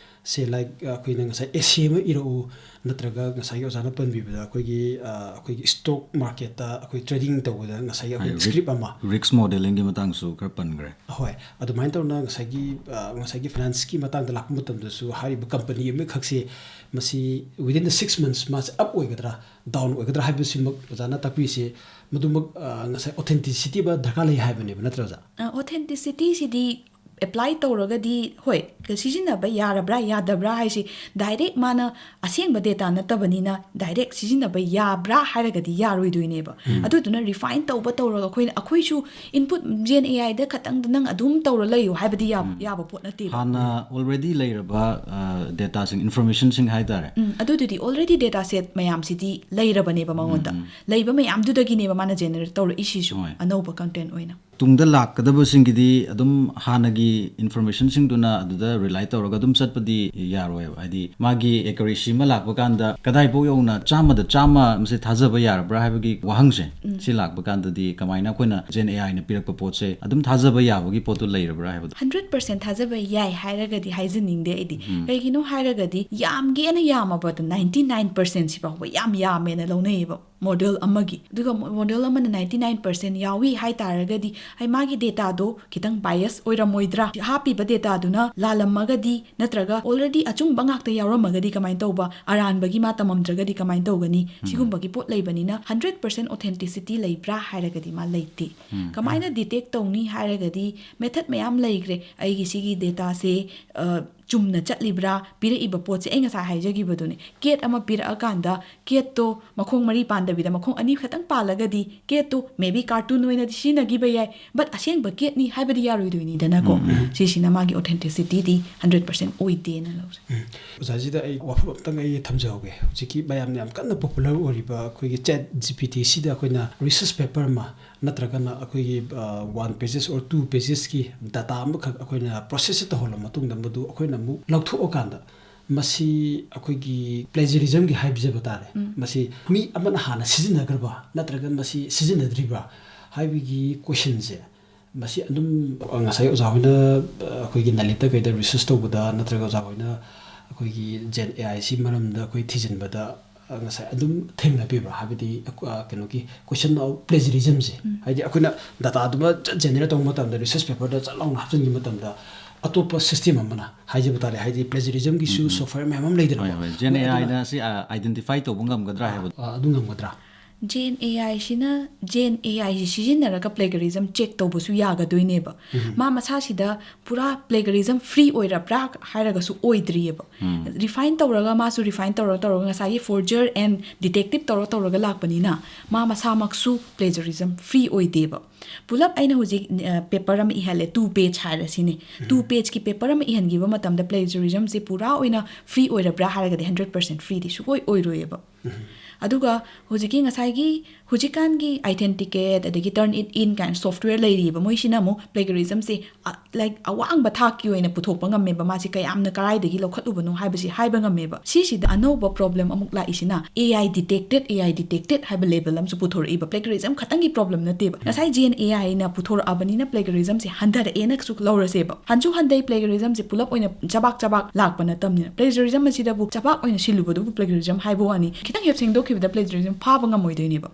ꯁꯦ, ꯂꯥꯏꯛ, ꯑꯩꯈꯣꯏꯅ ꯉꯁꯥꯏ essay ꯑꯃ ꯏꯔꯛꯎ, ꯅꯠꯇ꯭ꯔꯒ ꯉꯁꯥꯏꯒꯤ ꯑꯣꯖꯥꯅ ꯄꯟꯕꯤꯕꯗ ꯑꯩꯈꯣꯏꯒꯤ, ꯑ, ꯑꯩꯈꯣꯏꯒꯤ ꯁ꯭ꯇꯣꯛ ꯃꯥꯔꯀꯦꯠꯇ ꯑꯩꯈꯣꯏ ꯇ꯭ꯔꯦꯗꯤꯡ ꯇꯧꯕꯗ ꯉꯁꯥꯏꯒꯤ ꯑꯩꯈꯣꯏ ꯍꯥꯏ, ꯔꯤꯛ-, ꯁ꯭ꯀ꯭ꯔꯤꯞ ꯑꯃ, ꯔꯤꯛꯁ ꯃꯣꯗꯦꯂꯤꯡꯒꯤ ꯃꯇꯥꯡꯁꯨ ꯈꯔ ꯄꯟꯈ꯭ꯔꯦ꯫ ꯍꯣꯏ, ꯑꯗꯨꯃꯥꯏꯅ ꯇꯧꯅ ꯉꯁꯥꯏꯒꯤ, ꯑ, ꯉꯁꯥꯏꯒꯤ ꯐꯥꯏꯅꯥꯟꯁꯀꯤ ꯃꯇꯥꯡꯗ ꯂꯥꯛꯄ ꯃꯇꯝꯗꯁꯨ ꯍꯥꯏꯔꯤꯕ ꯀꯝꯄꯅꯤ ꯑꯃꯈꯛꯁꯦ ꯃꯁꯤ within the six months ꯃꯥꯁꯦ ꯑꯞ ꯑꯣꯏꯒꯗ꯭ꯔꯥ, ꯗꯥꯎꯟ ꯑꯣꯏꯒꯗ꯭ꯔꯥ ꯍꯥꯏꯕꯁꯤꯃꯛ ꯑꯣꯖꯥꯅ ꯇꯥꯛꯄꯤꯁꯦ꯫ ꯃꯗꯨꯃꯛ, ꯑ, ꯉꯁꯥꯏ authenticity ꯑꯃ ꯗꯔꯀꯥꯔ ꯂꯩ ꯍꯥꯏꯕꯅꯦꯕ, ꯅꯠꯇ꯭ꯔꯥ ꯑꯣꯖꯥ? ꯑ, authenticity ꯁꯤꯗꯤ ꯑꯦꯄ꯭ꯂꯥꯏ ꯇꯧꯔꯒꯗꯤ, ꯍꯣꯏ, ꯁꯤꯖꯤꯟꯅꯕ ꯌꯥꯔꯕ꯭ꯔꯥ ꯌꯥꯗꯕ꯭ꯔꯥ ꯍꯥꯏꯁꯤ ꯗꯥꯏꯔꯦꯛ ꯃꯥꯅ ꯑꯁꯦꯡꯕ ꯗꯦꯇꯥ ꯅꯠꯇꯕꯅꯤꯅ ꯗꯥꯏꯔꯦꯛ ꯁꯤꯖꯤꯟꯅꯕ ꯌꯥꯕ꯭ꯔꯥ ꯍꯥꯏꯔꯒꯗꯤ ꯌꯥꯔꯣꯏꯗꯣꯏꯅꯦꯕ꯫ ꯑꯗꯨꯗꯨꯅ ꯔꯤꯐꯥꯏꯟ ꯇꯧꯕ ꯇꯧꯔꯒ ꯑꯩꯈꯣꯏꯅ, ꯑꯩꯈꯣꯏꯁꯨ ꯏꯟꯄꯨꯠ ꯖꯦꯟ ꯑꯦ ꯑꯥꯏꯗ ꯈꯛꯇꯪꯗ ꯅꯪ ꯑꯗꯨꯝ ꯇꯧꯔ ꯂꯩꯌꯨ ꯍꯥꯏꯕꯗꯤ ꯌꯥ-, ꯌꯥꯕ ꯄꯣꯠ ꯅꯠꯇꯦꯕ꯫ ꯍꯥꯟꯅ already ꯂꯩꯔꯕ, ꯑ, ꯗꯦꯇꯥꯁꯤꯡ, ꯏꯟꯐꯣꯔꯃꯦꯁꯟꯁꯤꯡ ꯍꯥꯏꯇꯥꯔꯦ꯫ ꯎꯝ, ꯑꯗꯨꯗꯨꯗꯤ already ꯗꯦꯇꯥ ꯁꯦꯠ ꯃꯌꯥꯝꯁꯤꯗꯤ ꯂꯩꯔꯕꯅꯦꯕ ꯃꯉꯣꯟꯗ꯫ ꯂꯩꯕ ꯃꯌꯥꯝꯗꯨꯗꯒꯤꯅꯦꯕ ꯃꯥꯅ ꯖꯦꯅꯦꯔꯦꯠ ꯇꯧꯔꯛꯏꯁꯤꯁꯨ ꯍꯣꯏ꯫ ꯑꯅꯧꯕ ꯀꯟꯇꯦꯟ ꯑꯣꯏꯅ꯫ ꯇꯨꯡꯗ ꯂꯥꯛꯀꯗꯕꯁꯤꯡꯒꯤꯗꯤ ꯑꯗꯨꯝ ꯍꯥꯟꯅꯒꯤ ꯏꯟꯐꯣꯔꯃꯦꯁꯟꯁꯤꯡꯗꯨꯅ ꯑꯗꯨꯗ ꯔꯤꯂꯥꯏ ꯇꯧꯔꯒ ꯑꯗꯨꯝ ꯆꯠꯄꯗꯤ ꯌꯥꯔꯣꯏꯕ꯫ ꯍꯥꯏꯗꯤ ꯃꯥꯒꯤ ꯑꯦꯀꯨꯔꯦꯁꯤ ꯑꯃ ꯂꯥꯛꯄ ꯀꯥꯟꯗ ꯀꯗꯥꯏꯐꯥꯎ ꯌꯧꯅ ꯆꯥꯝꯃꯗ ꯆꯥꯝꯃ ꯃꯁꯤ ꯊꯥꯖꯕ ꯌꯥꯔꯕ꯭ꯔꯥ ꯍꯥꯏꯕꯒꯤ ꯋꯥꯍꯪꯁꯦ, ꯁꯤ ꯂꯥꯛꯄ ꯀꯥꯟꯗꯗꯤ ꯀꯃꯥꯏꯅ ꯑꯩꯈꯣꯏꯅ ꯖꯦꯟ ꯑꯦ ꯑꯥꯏꯅ ꯄꯤꯔꯛꯄ ꯄꯣꯠꯁꯦ ꯑꯗꯨꯝ ꯊꯥꯖꯕ ꯌꯥꯕꯒꯤ ꯄꯣꯠꯇꯨ ꯂꯩꯔꯕ꯭ꯔꯥ ꯍꯥꯏꯕꯗꯣ? ꯍꯟꯗ꯭ꯔꯦꯠ ꯄꯥꯔꯁꯦꯟ ꯊꯥꯖꯕ ꯌꯥꯏ ꯍꯥꯏꯔꯒꯗꯤ ꯍꯥꯏꯖꯅꯤꯡꯗꯦ ꯑꯩꯗꯤ꯫ ꯀꯩꯒꯤꯅꯣ ꯍꯥꯏꯔꯒꯗꯤ ꯌꯥꯝꯒꯦꯅ ꯌꯥꯝꯃꯕꯗ ꯅꯥꯏꯟꯇꯤ ꯅꯥꯏꯟ ꯄꯥꯔꯁꯦꯟꯁꯤ ꯐꯥꯎꯕ ꯌꯥꯝ ꯌꯥꯝꯃꯦꯅ ꯂꯧꯅꯩꯌꯦꯕ꯫ ꯃꯣꯗꯦꯜ ꯑꯃꯒꯤ꯫ ꯑꯗꯨꯒ ꯃꯣ-, ꯃꯣꯗꯦꯜ ꯑꯃꯅ ꯅꯥꯏꯟꯇꯤ ꯅꯥꯏꯟ ꯄꯥꯔꯁꯦꯟ ꯌꯥꯎꯏ ꯍꯥꯏ ꯇꯥꯔꯒꯗꯤ, ꯍꯥꯏ, ꯃꯥꯒꯤ ꯗꯦꯇꯥꯗꯣ ꯈꯤꯇꯪ ꯕꯥꯏꯑꯁ ꯑꯣꯏꯔꯝꯃꯣꯏꯗ꯭ꯔꯥ? ꯍꯥꯞꯄꯤꯕ ꯗꯦꯇꯥꯗꯨꯅ ꯂꯥꯜꯂꯝꯃꯒꯗꯤ, ꯅꯠꯇ꯭ꯔꯒ already ꯑꯆꯨꯝꯕ ꯉꯥꯛꯇ ꯌꯥꯎꯔꯝꯃꯒꯗꯤ ꯀꯃꯥꯏꯅ ꯇꯧꯕ? ꯑꯔꯥꯟꯕꯒꯤ ꯃꯥ ꯇꯝꯃꯝꯗ꯭ꯔꯒꯗꯤ ꯀꯃꯥꯏꯅ ꯇꯧꯒꯅꯤ? ꯁꯤꯒꯨꯝꯕꯒꯤ ꯄꯣꯠ ꯂꯩꯕꯅꯤꯅ ꯍꯟꯗ꯭ꯔꯦꯠ ꯄꯥꯔꯁꯦꯟ authenticity ꯂꯩꯕ꯭ꯔꯥ ꯍꯥꯏꯔꯒꯗꯤ ꯃꯥ ꯂꯩꯇꯦ꯫ ꯀꯃꯥꯏꯅ detect ꯇꯧꯅꯤ ꯍꯥꯏꯔꯒꯗꯤ ꯃꯦꯊꯠ ꯃꯌꯥꯝ ꯂꯩꯈ꯭ꯔꯦ꯫ ꯑꯩꯒꯤ ꯁꯤꯒꯤ ꯗꯦꯇꯥꯁꯦ, ꯑ, ꯆꯨꯝꯅ ꯆꯠꯂꯤꯕ꯭ꯔꯥ? ꯄꯤꯔꯛꯏꯕ ꯄꯣꯠꯁꯦ ꯑꯩ ꯉꯁꯥꯏ ꯍꯥꯏꯖꯈꯤꯕꯗꯨꯅꯦ, ꯀꯦꯠ ꯑꯃ ꯄꯤꯔꯛꯑꯀꯥꯟꯗ ꯀꯦꯠꯇꯣ ꯃꯈꯣꯡ ꯃꯔꯤ ꯄꯥꯟꯗꯕꯤꯗ ꯃꯈꯣꯡ ꯑꯅꯤ ꯈꯛꯇꯪ ꯄꯥꯜꯂꯒꯗꯤ ꯀꯦꯠꯇꯨ maybe cartoon ꯑꯣꯏꯅꯗꯤ ꯁꯤꯖꯤꯟꯅꯈꯤꯕ ꯌꯥꯏ, but ꯑꯁꯦꯡꯕ ꯀꯦꯠꯅꯤ ꯍꯥꯏꯕꯗꯤ ꯌꯥꯔꯣꯏꯗꯣꯏꯅꯤꯗꯅꯀꯣ꯫ ꯁꯤꯁꯤꯅ ꯃꯥꯒꯤ authenticityꯗꯤ ꯍꯟꯗ꯭ꯔꯦꯠ ꯄꯥꯔꯁꯦꯟ ꯑꯣꯏꯗꯦꯅ ꯂꯧꯖꯩ꯫ ꯎꯝ꯫ ꯑꯣꯖꯥꯁꯤꯗ ꯑꯩ ꯋꯥꯐꯝ ꯑꯝꯇꯪ ꯑꯩ ꯊꯝꯖꯍꯧꯒꯦ꯫ ꯍꯧꯖꯤꯛꯀꯤ ꯃꯌꯥꯝꯅ ꯌꯥꯝ ꯀꯟꯅ popular ꯑꯣꯏꯔꯤꯕ ꯑꯩꯈꯣꯏꯒꯤ ꯆꯦꯠ ꯖꯤ ꯄꯤ ꯇꯤꯁꯤꯗ ꯑꯩꯈꯣꯏꯅ ꯔꯤꯁꯔꯁ ꯄꯦꯄꯔ ꯑꯃ ꯅꯠꯇ꯭ꯔꯒꯅ ꯑꯩꯈꯣꯏꯒꯤ, ꯑ, one pages or two pagesꯀꯤ ꯗꯇꯥ ꯑꯃꯈꯛ ꯑꯩꯈꯣꯏꯅ ꯄ꯭ꯔꯣꯁꯦꯁꯁꯦ ꯇꯧꯍꯜꯂ ꯃꯇꯨꯡꯗ ꯃꯗꯨ ꯑꯩꯈꯣꯏꯅ ꯑꯃꯨꯛ ꯂꯧꯊꯣꯛꯑꯀꯥꯟꯗ ꯃꯁꯤ ꯑꯩꯈꯣꯏꯒꯤ plagiarismꯒꯤ ꯍꯥꯏꯖꯕ ꯇꯥꯔꯦ꯫ ꯃꯁꯤ ꯃꯤ ꯑꯃꯅ ꯍꯥꯟꯅ ꯁꯤꯖꯤꯟꯅꯈ꯭ꯔꯕ ꯅꯠꯇ꯭ꯔꯒ ꯃꯁꯤ ꯁꯤꯖꯤꯟꯅꯗ꯭ꯔꯤꯕ꯭ꯔꯥ ꯍꯥꯏꯕꯒꯤ questionꯁꯦ ꯃꯁꯤ ꯑꯗꯨꯝ ꯉꯁꯥꯏ ꯑꯣꯖꯥ ꯍꯣꯏꯅ ꯑꯩꯈꯣꯏꯒꯤ ꯅꯂꯤꯠꯇ ꯀꯩꯗ ꯔꯤꯁꯔꯁ ꯇꯧꯕꯗ, ꯅꯠꯇ꯭ꯔꯒ ꯑꯣꯖꯥ ꯍꯣꯏꯅ ꯑꯩꯈꯣꯏꯒꯤ ꯖꯦꯟ ꯑꯦ ꯑꯥꯏ ꯁꯤ ꯃꯔꯝꯗ ꯑꯩꯈꯣꯏ ꯊꯤꯖꯤꯟꯕꯗ ꯉꯁꯥꯏ ꯑꯗꯨꯝ ꯊꯦꯡꯅꯕꯤꯕ꯭ꯔꯥ? ꯍꯥꯏꯕꯗꯤ ꯀꯩꯅꯣꯒꯤ question of plagiarismꯁꯦ, ꯍꯥꯏꯗꯤ ꯑꯩꯈꯣꯏꯅ ꯗꯇꯥꯗꯨꯃ ꯖꯦꯅꯦꯔꯦꯠ ꯇꯧꯕ ꯃꯇꯝꯗ, ꯔꯤꯁꯔꯁ ꯄꯦꯄꯔꯗ ꯆꯠ ꯂꯥꯎꯅ ꯍꯥꯞꯆꯤꯟꯈꯤꯕ ꯃꯇꯝꯗ ꯑꯇꯣꯞꯄ ꯁꯤꯁꯇꯦꯝ ꯑꯃꯅ ꯍꯥꯏꯖꯕ ꯇꯥꯔꯦ, ꯍꯥꯏꯗꯤ ꯄ꯭ꯂꯦꯖꯔꯤꯖꯝꯒꯤꯁꯨ ꯁꯣꯐꯋꯦꯌꯔ ꯃꯌꯥꯝ ꯑꯃ ꯂꯩꯗꯅꯀꯣ꯫ ꯍꯣꯏ ꯍꯣꯏ, ꯖꯦꯟ ꯑꯦ ꯑꯥꯏꯅ ꯁꯤ ꯑꯥꯏꯗꯦꯟꯇꯤꯐꯥꯏ ꯇꯧꯕ ꯉꯝꯒꯗ꯭ꯔꯥ ꯍꯥꯏꯕꯗꯣ꯫ ꯑꯗꯨ ꯉꯝꯒꯗ꯭ꯔꯥ? ꯖꯦꯟ ꯑꯦ ꯑꯥꯏꯁꯤꯅ ꯖꯦꯟ ꯑꯦ ꯑꯥꯏꯁꯤ ꯁꯤꯖꯤꯟꯅꯔꯒ ꯄ꯭ꯂꯦꯒꯔꯤꯖꯝ ꯆꯦꯛ ꯇꯧꯕꯁꯨ ꯌꯥꯒꯗꯣꯏꯅꯦꯕ꯫ ꯃꯥ ꯃꯁꯥꯁꯤꯗ ꯄꯨꯔꯥ ꯄ꯭ꯂꯦꯒꯔꯤꯖꯝ ꯐ꯭ꯔꯤ ꯑꯣꯏꯔꯕ꯭ꯔꯥ ꯍꯥꯏꯔꯒꯁꯨ ꯑꯣꯏꯗ꯭ꯔꯤꯑꯕ꯫ ꯔꯤꯐꯥꯏꯟ ꯇꯧꯔꯒ, ꯃꯥꯁꯨ ꯔꯤꯐꯥꯏꯟ ꯇꯧꯔ ꯇꯧꯔꯒ ꯉꯁꯥꯏꯒꯤ ꯐꯣꯔꯖꯔ ꯑꯦꯟ ꯗꯤꯇꯦꯛꯇꯤꯞ ꯇꯧꯔ ꯇꯧꯔꯒ ꯂꯥꯛꯄꯅꯤꯅ ꯃꯥ ꯃꯁꯥꯃꯛꯁꯨ ꯄ꯭ꯂꯦꯖꯔꯤꯖꯝ ꯐ꯭ꯔꯤ ꯑꯣꯏꯗꯦꯕ꯫ ꯄꯨꯂꯞ ꯑꯩꯅ ꯍꯧꯖꯤꯛ ꯄꯦꯄꯔ ꯑꯃ ꯏꯍꯜꯂꯦ, ꯇꯨ ꯄꯦꯖ ꯍꯥꯏꯔꯁꯤꯅꯦ꯫ ꯇꯨ ꯄꯦꯖꯀꯤ ꯄꯦꯄꯔ ꯑꯃ ꯏꯍꯟꯈꯤꯕ ꯃꯇꯝꯗ ꯄ꯭ꯂꯦꯖꯔꯤꯖꯝꯁꯦ ꯄꯨꯔꯥ ꯑꯣꯏꯅ ꯐ꯭ꯔꯤ ꯑꯣꯏꯔꯕ꯭ꯔꯥ ꯍꯥꯏꯔꯒꯗꯤ ꯍꯟꯗ꯭ꯔꯦꯠ ꯄꯔꯁꯦꯟ ꯐ꯭ꯔꯤꯗꯤ ꯁꯨꯡꯑꯣꯏ ꯑꯣꯏꯔꯣꯏꯑꯕ꯫ ꯑꯗꯨꯒ ꯍꯧꯖꯤꯛꯀꯤ ꯉꯁꯥꯏꯒꯤ ꯍꯧꯖꯤꯛꯀꯥꯟꯒꯤ ꯑꯥꯏꯊꯦꯟꯇꯤꯀꯦꯠ ꯑꯗꯒꯤ ꯇꯔꯟ ꯏꯠ ꯏꯟ ꯀꯥꯏꯅ ꯁꯣꯐꯋꯦꯌꯔ ꯂꯩꯔꯤꯕ, ꯃꯣꯏꯁꯤꯅ ꯑꯃꯨꯛ ꯄ꯭ꯂꯦꯒꯔꯤꯖꯝꯁꯦ ꯂꯥꯏꯛ ꯑꯋꯥꯡꯕ ꯊꯥꯛꯀꯤ ꯑꯣꯏꯅ ꯄꯨꯊꯣꯛꯄ ꯉꯝꯃꯦꯕ꯫ ꯃꯥꯁꯦ ꯀꯌꯥꯝꯅ ꯀꯔꯥꯏꯗꯒꯤ ꯂꯧꯈꯠꯂꯨꯕꯅꯣ ꯍꯥꯏꯕꯁꯤ ꯍꯥꯏꯕ ꯉꯝꯃꯦꯕ꯫ ꯁꯤꯁꯤꯗ ꯑꯅꯧꯕ ꯄ꯭ꯔꯣꯕ꯭ꯂꯦꯝ ꯑꯃꯨꯛ ꯂꯥꯛꯏꯁꯤꯅ ꯑꯦ ꯑꯥꯏ ꯗꯤꯇꯦꯛꯇꯦꯠ, ꯑꯦ ꯑꯥꯏ ꯗꯤꯇꯦꯛꯇꯦꯠ ꯍꯥꯏꯕ ꯂꯦꯕꯦꯜ ꯑꯃꯁꯨ ꯄꯨꯊꯣꯔꯛꯏꯕ꯫ ꯄ꯭ꯂꯦꯒꯔꯤꯖꯝ ꯈꯛꯇꯪꯒꯤ ꯄ꯭ꯔꯣꯕ꯭ꯂꯦꯝ ꯅꯠꯇꯦꯕ꯫ ꯉꯁꯥꯏ ꯖꯦꯟ ꯑꯦ ꯑꯥꯏꯅ ꯄꯨꯊꯣꯔꯛꯑꯕꯅꯤꯅ ꯄ꯭ꯂꯦꯒꯔꯤꯖꯝꯁꯦ ꯍꯟꯊꯔꯛꯑꯦꯅꯁꯨ ꯂꯧꯔꯁꯦꯕ꯫ ꯍꯟꯁꯨ ꯍꯟꯊꯩ, ꯄ꯭ꯂꯦꯒꯔꯤꯖꯝꯁꯦ ꯄꯨꯂꯞ ꯑꯣꯏꯅ ꯆꯕꯥꯛ ꯆꯕꯥꯛ ꯂꯥꯛꯄ ꯅꯠꯇꯕꯅꯤꯅ꯫ ꯄ꯭ꯂꯦꯖꯔꯤꯖꯝ ꯑꯁꯤꯗꯕꯨ ꯆꯕꯥꯛ ꯑꯣꯏꯅ ꯁꯤꯜꯂꯨꯕꯗꯨꯕꯨ ꯄ꯭ꯂꯦꯖꯔꯤꯖꯝ ꯍꯥꯏꯕ ꯋꯥꯅꯤ꯫ ꯈꯤꯇꯪ ꯍꯦꯛ ꯁꯦꯡꯗꯣꯛꯈꯤꯕꯗ ꯄ꯭ꯂꯦꯖꯔꯤꯖꯝ ꯐꯥꯕ ꯉꯝꯃꯣꯏꯗꯣꯏꯅꯦꯕ꯫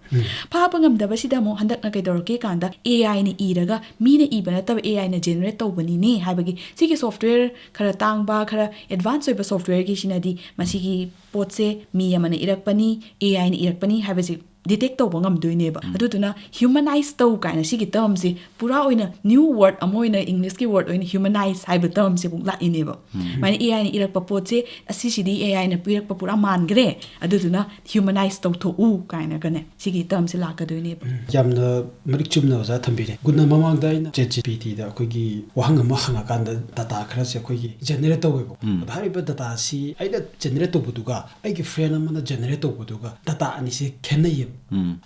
ꯐꯥꯕ ꯉꯝꯗꯕꯁꯤꯗ ꯑꯃꯨꯛ ꯍꯟꯗꯛꯅ ꯀꯩꯗꯧꯔꯛꯀꯦ ꯀꯥꯟꯗ ꯑꯦ ꯑꯥꯏꯅ ꯏꯔꯒ, ꯃꯤꯅ ꯏꯕ ꯅꯠꯇꯕ ꯑꯦ ꯑꯥꯏꯅ ꯖꯦꯅꯦꯔꯦꯠ ꯇꯧꯕꯅꯤꯅꯦ ꯍꯥꯏꯕꯒꯤ, ꯁꯤꯒꯤ ꯁꯣꯐꯋꯦꯌꯔ ꯈꯔ ꯇꯥꯡꯕ, ꯈꯔ ꯑꯦꯗꯚꯥꯟꯁ ꯑꯣꯏꯕ ꯁꯣꯐꯋꯦꯌꯔꯒꯤꯁꯤꯅꯗꯤ ꯃꯁꯤꯒꯤ ꯄꯣꯠꯁꯦ ꯃꯤ ꯑꯃꯅ ꯏꯔꯛꯄꯅꯤ, ꯑꯦ ꯑꯥꯏꯅ ꯏꯔꯛꯄꯅꯤ ꯍꯥꯏꯕꯁꯤ ꯗꯤꯇꯦꯛ ꯇꯧꯕ ꯉꯝꯗꯣꯏꯅꯦꯕ꯫ ꯑꯗꯨꯗꯨꯅ ꯍ꯭ꯌꯨꯃꯅꯥꯏꯁ ꯇꯧ ꯀꯥꯏꯅ ꯁꯤꯒꯤ ꯇꯔꯝꯁꯦ ꯄꯨꯔꯥ ꯑꯣꯏꯅ ꯅ꯭ꯌꯨ ꯋꯥꯔꯗ ꯑꯃ ꯑꯣꯏꯅ, ꯏꯪꯂꯤꯁꯀꯤ ꯋꯥꯔꯗ ꯑꯣꯏꯅ ꯍ꯭ꯌꯨꯃꯅꯥꯏꯁ ꯍꯥꯏꯕ ꯇꯔꯝꯁꯦ ꯑꯃꯨꯛ ꯂꯥꯛꯏꯅꯦꯕ꯫ ꯑꯗꯨꯃꯥꯏꯅ ꯑꯦ ꯑꯥꯏꯅ ꯏꯔꯛꯄ ꯄꯣꯠꯁꯦ, ꯑꯁꯤꯁꯤꯗꯤ ꯑꯦ ꯑꯥꯏꯅ ꯄꯤꯔꯛꯄ ꯄꯨꯔꯥ ꯃꯥꯟꯈ꯭ꯔꯦ, ꯑꯗꯨꯗꯨꯅ ꯍ꯭ꯌꯨꯃꯅꯥꯏꯁ ꯇꯧꯊꯣꯛꯎ ꯀꯥꯏꯅꯒꯅꯦ ꯁꯤꯒꯤ ꯇꯔꯝꯁꯦ ꯂꯥꯛꯀꯗꯣꯏꯅꯦꯕ꯫ ꯌꯥꯝꯅ ꯃꯔꯤꯛ ꯆꯨꯝꯅ ꯑꯣꯖꯥ ꯊꯝꯕꯤꯔꯦ꯫ ꯒꯨꯟꯅ ꯃꯃꯥꯡꯗ ꯑꯩꯅ ꯆꯦꯠ ꯖꯤ ꯄꯤ ꯇꯤꯗ ꯑꯩꯈꯣꯏꯒꯤ ꯋꯥꯍꯪ ꯑꯃ ꯍꯪꯉꯀꯥꯟꯗ ꯗꯇꯥ ꯈꯔꯁꯦ ꯑꯩꯈꯣꯏꯒꯤ ꯖꯦꯅꯦꯔꯦꯠ ꯇꯧꯋꯦꯕꯀꯣ꯫ ꯑꯗꯣ ꯍꯥꯏꯔꯤꯕ ꯗꯇꯥꯁꯤ ꯑꯩꯅ ꯖꯦꯅꯦꯔꯦꯠ ꯇꯧꯕꯗꯨꯒ ꯑꯩꯒꯤ ꯐ꯭ꯔꯦꯟ ꯑꯃꯅ ꯖꯦꯅꯦꯔꯦꯠ ꯇꯧꯕꯗꯨꯒ ꯗꯇꯥ ꯑꯅꯤꯁꯦ ꯈꯦꯠꯅꯩꯌꯦꯕ꯫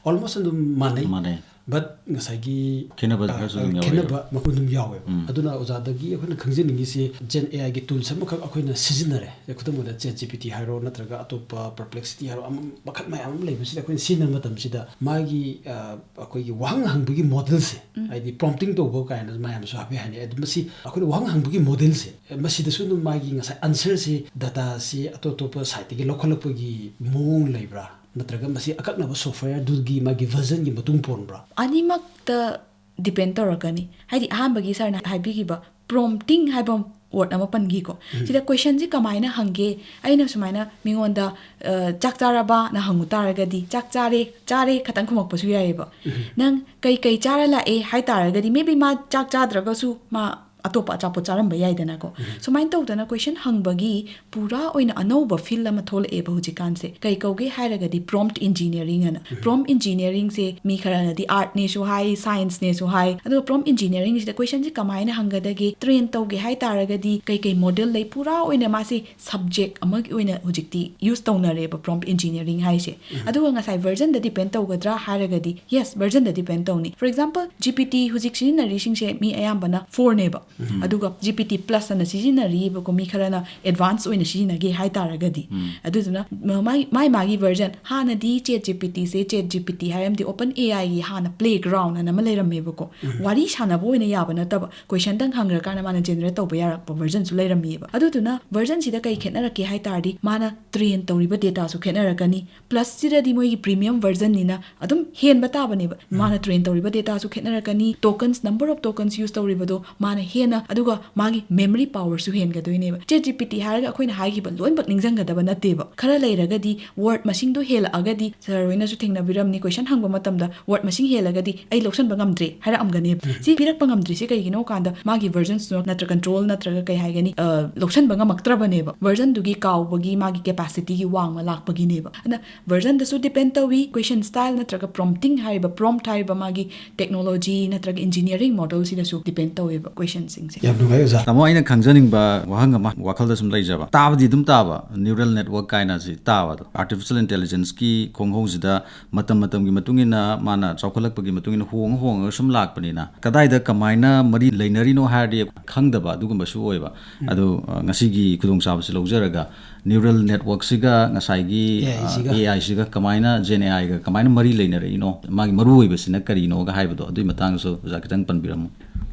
ꯑꯣꯜꯃꯣꯁ ꯑꯗꯨꯝ ꯃꯥꯟꯅꯩ꯫ ꯃꯥꯟꯅꯩ꯫ But ꯉꯁꯥꯏꯒꯤ ꯈꯦꯠꯅꯕ ꯑ, ꯈꯔꯁꯨ ꯑꯗꯨꯝ ꯌꯥꯎꯋꯦ꯫ ꯈꯦꯠꯅꯕ ꯃꯈꯨꯟ ꯑꯗꯨꯝ ꯌꯥꯎꯋꯦꯕ꯫ ꯎꯝ꯫ ꯑꯗꯨꯅ ꯑꯣꯖꯥꯗꯒꯤ ꯑꯩꯈꯣꯏꯅ ꯈꯪꯖꯅꯤꯡꯉꯤꯁꯤ, Gen AI ꯒꯤ tools ꯑꯃꯈꯛ ꯑꯩꯈꯣꯏꯅ ꯁꯤꯖꯤꯟꯅꯔꯦ, ꯈꯨꯗꯝ ꯑꯣꯏꯅ ChatGPT ꯍꯥꯏꯔꯣ, ꯅꯠꯇ꯭ꯔꯒ ꯑꯇꯣꯞꯄ Perplexity ꯍꯥꯏꯔꯣ, ꯑꯃ ꯃꯈꯜ ꯃꯌꯥꯝ ꯑꯃ ꯂꯩꯕꯁꯤꯗ ꯑꯩꯈꯣꯏꯅ ꯁꯤꯖꯤꯟꯅꯕ ꯃꯇꯝꯁꯤꯗ ꯃꯥꯒꯤ, ꯑ, ꯑꯩꯈꯣꯏꯒꯤ ꯋꯥꯍꯪ ꯍꯪꯕꯒꯤ ꯃꯣꯗꯦꯜꯁꯦ, ꯍꯥꯏꯗꯤ prompting ꯇꯧꯕ ꯀꯥꯏꯅ ꯃꯌꯥꯝꯁꯨ ꯍꯥꯏꯐꯦꯠ ꯍꯥꯏꯅꯩ꯫ ꯑꯗꯨ ꯃꯁꯤ ꯑꯩꯈꯣꯏꯅ ꯋꯥꯍꯪ ꯍꯪꯕꯒꯤ ꯃꯣꯗꯦꯜꯁꯦ, ꯃꯁꯤꯗꯁꯨ ꯑꯗꯨꯝ ꯃꯥꯒꯤ ꯉꯁꯥꯏ answer ꯁꯤ, data ꯁꯤ ꯑꯇꯣꯞ ꯑꯇꯣꯞꯄ site ꯇꯒꯤ ꯂꯧꯈꯠꯂꯛꯄꯒꯤ ꯃꯑꯣꯡ ꯂꯩꯕ꯭ꯔꯥ, ꯅꯠꯇ꯭ꯔꯒ ꯃꯁꯤ ꯑꯀꯛꯅꯕ software ꯗꯨꯒꯤ ꯃꯥꯒꯤ version ꯒꯤ ꯃꯇꯨꯡ ꯄꯣꯟꯕ꯭ꯔꯥ? ꯑꯅꯤꯃꯛꯇ depend ꯇꯧꯔꯛꯀꯅꯤ꯫ ꯍꯥꯏꯗꯤ, ꯑꯍꯥꯟꯕꯒꯤ sir ꯅ ꯍꯥꯏꯕꯤꯈꯤꯕ prompting ꯍꯥꯏꯕ word ꯑꯃ ꯄꯟꯈꯤꯀꯣ꯫ ꯁꯤꯗ question ꯁꯤ ꯀꯃꯥꯏꯅ ꯍꯪꯒꯦ? ꯑꯩꯅ ꯁꯨꯃꯥꯏꯅ ꯃꯤꯉꯣꯟꯗ, ꯑ, "ꯆꯥꯛ ꯆꯥꯔꯕ?" ꯅ ꯍꯪꯉꯨ ꯇꯥꯔꯒꯗꯤ, "ꯆꯥꯛ ꯆꯥꯔꯦ, ꯆꯥꯔꯦ" ꯈꯇꯪ ꯈꯨꯝꯃꯛꯄꯁꯨ ꯌꯥꯏꯑꯕ꯫ "ꯅꯪ ꯀꯩ ꯀꯩ ꯆꯥꯔ ꯂꯥꯛꯑꯦ?" ꯍꯥꯏ ꯇꯥꯔꯒꯗꯤ, maybe ꯃꯥ ꯆꯥꯛ ꯆꯥꯗ꯭ꯔꯒꯁꯨ ꯃꯥ ꯑꯇꯣꯞꯄ ꯑꯆꯥꯄꯣꯠ ꯆꯥꯔꯝꯕ ꯌꯥꯏꯗꯅꯀꯣ꯫ ꯁꯨꯃꯥꯏꯅ ꯇꯧꯗꯅ question ꯍꯪꯕꯒꯤ ꯄꯨꯔꯥ ꯑꯣꯏꯅ ꯑꯅꯧꯕ field ꯑꯃ ꯊꯣꯛꯂꯛꯑꯦꯕ ꯍꯧꯖꯤꯛꯀꯥꯟꯁꯦ꯫ ꯀꯩ ꯀꯧꯒꯦ ꯍꯥꯏꯔꯒꯗꯤ prompt engineering ꯑꯅ꯫ Prompt engineering ꯁꯦ ꯃꯤ ꯈꯔꯅꯗꯤ art ꯅꯦꯁꯨ ꯍꯥꯏ, science ꯅꯦꯁꯨ ꯍꯥꯏ꯫ ꯑꯗꯨꯒ prompt engineering ꯁꯤꯗ question ꯁꯦ ꯀꯃꯥꯏꯅ ꯍꯪꯒꯗꯒꯦ, train ꯇꯧꯒꯦ ꯍꯥꯏ ꯇꯥꯔꯒꯗꯤ ꯀꯩ ꯀꯩ model ꯂꯩ, ꯄꯨꯔꯥ ꯑꯣꯏꯅ ꯃꯥꯁꯦ subject ꯑꯃꯒꯤ ꯑꯣꯏꯅ ꯍꯧꯖꯤꯛꯇꯤ use ꯇꯧꯅꯔꯦꯕ prompt engineering ꯍꯥꯏꯁꯦ꯫ ꯑꯗꯨꯒ ꯉꯁꯥꯏ version ꯗ depend ꯇꯧꯒꯗ꯭ꯔꯥ ꯍꯥꯏꯔꯒꯗꯤ, yes, version ꯗ depend ꯇꯧꯅꯤ꯫ For example, GPT ꯍꯧꯖꯤꯛ ꯁꯤꯖꯤꯟꯅꯔꯤꯁꯤꯡꯁꯦ ꯃꯤ ꯑꯌꯥꯝꯕꯅ four ꯅꯦꯕ꯫ ꯑꯗꯨꯒ GPT plus ꯑꯅ ꯁꯤꯖꯤꯟꯅꯔꯤꯕꯀꯣ, ꯃꯤ ꯈꯔꯅ advance ꯑꯣꯏꯅ ꯁꯤꯖꯤꯟꯅꯒꯦ ꯍꯥꯏ ꯇꯥꯔꯒꯗꯤ꯫ ꯑꯗꯨꯗꯨꯅ ꯃ-, ꯃꯥꯏ, ꯃꯥꯏ ꯃꯥꯒꯤ version, ꯍꯥꯟꯅꯗꯤ ChatGPT ꯁꯦ, ChatGPT ꯍꯥꯏꯔꯝꯗꯤ OpenAI ꯒꯤ ꯍꯥꯟꯅ playground ꯑꯅ ꯑꯃ ꯂꯩꯔꯝꯃꯦꯕꯀꯣ꯫ ꯋꯥꯔꯤ ꯁꯥꯟꯅꯕ ꯑꯣꯏꯅ ꯌꯥꯕ ꯅꯠꯇꯕ, question ꯗꯪ ꯍꯪꯈ꯭ꯔꯀꯥꯟꯗ ꯃꯥꯅ generate ꯇꯧꯕ ꯌꯥꯔꯛꯄ version ꯁꯨ ꯂꯩꯔꯝꯃꯦꯕ꯫ ꯑꯗꯨꯗꯨꯅ version ꯁꯤꯗ ꯀꯩ ꯈꯦꯠꯅꯔꯛꯀꯦ ꯍꯥꯏ ꯇꯥꯔꯗꯤ, ꯃꯥꯅ train ꯇꯧꯔꯤꯕ data ꯁꯨ ꯈꯦꯠꯅꯔꯛꯀꯅꯤ, plus ꯁꯤꯗꯗꯤ ꯃꯣꯏꯒꯤ premium version ꯅꯤꯅ ꯑꯗꯨꯝ ꯍꯦꯟꯕ ꯇꯥꯕꯅꯦꯕ꯫ ꯃꯥꯅ train ꯇꯧꯔꯤꯕ data ꯁꯨ ꯈꯦꯠꯅꯔꯛꯀꯅꯤ, tokens, number of tokens use ꯇꯧꯔꯤꯕꯗꯣ ꯃꯥꯅ ꯍꯦꯟꯅ, ꯑꯗꯨꯒ ꯃꯥꯒꯤ memory power ꯁꯨ ꯍꯦꯟꯒꯗꯣꯏꯅꯦꯕ꯫ ChatGPT ꯍꯥꯏꯔꯒ ꯑꯩꯈꯣꯏꯅ ꯍꯥꯏꯈꯤꯕ ꯂꯣꯏꯅꯃꯛ ꯅꯤꯡꯁꯤꯡꯒꯗꯕ ꯅꯠꯇꯦꯕ꯫ ꯈꯔ ꯂꯩꯔꯒꯗꯤ word ꯃꯁꯤꯡꯗꯣ ꯍꯦꯜꯂꯛꯑꯒꯗꯤ, sir ꯍꯣꯏꯅꯁꯨ ꯊꯦꯡꯅꯕꯤꯔꯝꯅꯤ, question ꯍꯪꯕ ꯃꯇꯝꯗ word ꯃꯁꯤꯡ ꯍꯦꯜꯂꯒꯗꯤ ꯑꯩ ꯂꯧꯁꯟꯕ ꯉꯝꯗ꯭ꯔꯦ ꯍꯥꯏꯔꯛꯑꯝꯒꯅꯦꯕ꯫ ꯁꯤ ꯄꯤꯔꯛꯄ ꯉꯝꯗ꯭ꯔꯤꯁꯦ ꯀꯩꯒꯤꯅꯣ ꯀꯥꯟꯗ, ꯃꯥꯒꯤ version ꯁꯤꯅ ꯅꯠꯇ꯭ꯔ control ꯅꯠꯇ꯭ꯔꯒ ꯀꯩ ꯍꯥꯏꯒꯅꯤ, ꯑ, ꯂꯧꯁꯟꯕ ꯉꯝꯃꯛꯇ꯭ꯔꯕꯅꯦꯕ꯫ Version ꯗꯨꯒꯤ ꯀꯥꯎꯕꯒꯤ, ꯃꯥꯒꯤ capacity ꯒꯤ ꯋꯥꯡꯃ ꯂꯥꯛꯄꯒꯤꯅꯦꯕ꯫ ꯑꯗꯨꯅ version ꯗꯁꯨ depend ꯇꯧꯏ, question style ꯅꯠꯇ꯭ꯔꯒ prompting ꯍꯥꯏꯔꯤꯕ, prompt ꯍꯥꯏꯔꯤꯕ ꯃꯥꯒꯤ technology ꯅꯠꯇ꯭ꯔꯒ engineering model ꯁꯤꯗꯁꯨ depend ꯇꯧꯋꯦꯕ question ꯌꯥꯝ ꯅꯨꯡꯉꯥꯏ ꯑꯣꯖꯥ꯫ ꯇꯥꯃꯣ, ꯑꯩꯅ ꯈꯪꯖꯅꯤꯡꯕ ꯋꯥꯍꯪ ꯑꯃ ꯋꯥꯈꯜꯗ ꯁꯨꯝ ꯂꯩꯖꯕ, ꯇꯥꯕꯗꯤ ꯑꯗꯨꯝ ꯇꯥꯕ, neural network ꯀꯥꯏꯅ ꯁꯤ ꯇꯥꯕꯗꯣ, artificial intelligence ꯀꯤ ꯈꯣꯡꯍꯧꯁꯤꯗ ꯃꯇꯝ ꯃꯇꯝꯒꯤ ꯃꯇꯨꯡ ꯏꯟꯅ, ꯃꯥꯅ ꯆꯥꯎꯈꯠꯂꯛꯄꯒꯤ ꯃꯇꯨꯡ ꯏꯟꯅ ꯍꯣꯡꯉ ꯍꯣꯡꯉꯒ ꯁꯨꯝ ꯂꯥꯛꯄꯅꯤꯅ, ꯀꯗꯥꯏꯗ ꯀꯃꯥꯏꯅ ꯃꯔꯤ ꯂꯩꯅꯔꯤꯅꯣ ꯍꯥꯏꯔꯗꯤ ꯈꯪꯗꯕ ꯑꯗꯨꯒꯨꯝꯕꯁꯨ ꯑꯣꯏꯕ꯫ ꯑꯗꯨ, ꯑ, ꯉꯁꯤꯒꯤ ꯈꯨꯗꯣꯡꯆꯥꯕꯁꯤ ꯂꯧꯖꯔꯒ, neural network ꯁꯤꯒ ꯉꯁꯥꯏꯒꯤ, ꯑ, AI ꯁꯤꯒ꯫ AI ꯁꯤꯒ ꯀꯃꯥꯏꯅ, Gen AI ꯒ ꯀꯃꯥꯏꯅ ꯃꯔꯤ ꯂꯩꯅꯔꯛꯏꯅꯣ, ꯃꯥꯒꯤ ꯃꯔꯨꯑꯣꯏꯕꯁꯤꯅ ꯀꯔꯤꯅꯣꯒ ꯍꯥꯏꯕꯗꯣ, ꯑꯗꯨꯒꯤ ꯃꯇꯥꯡꯗꯁꯨ ꯑꯣꯖꯥ ꯈꯤꯇꯪ ꯄꯟꯕꯤꯔꯝꯃꯨ꯫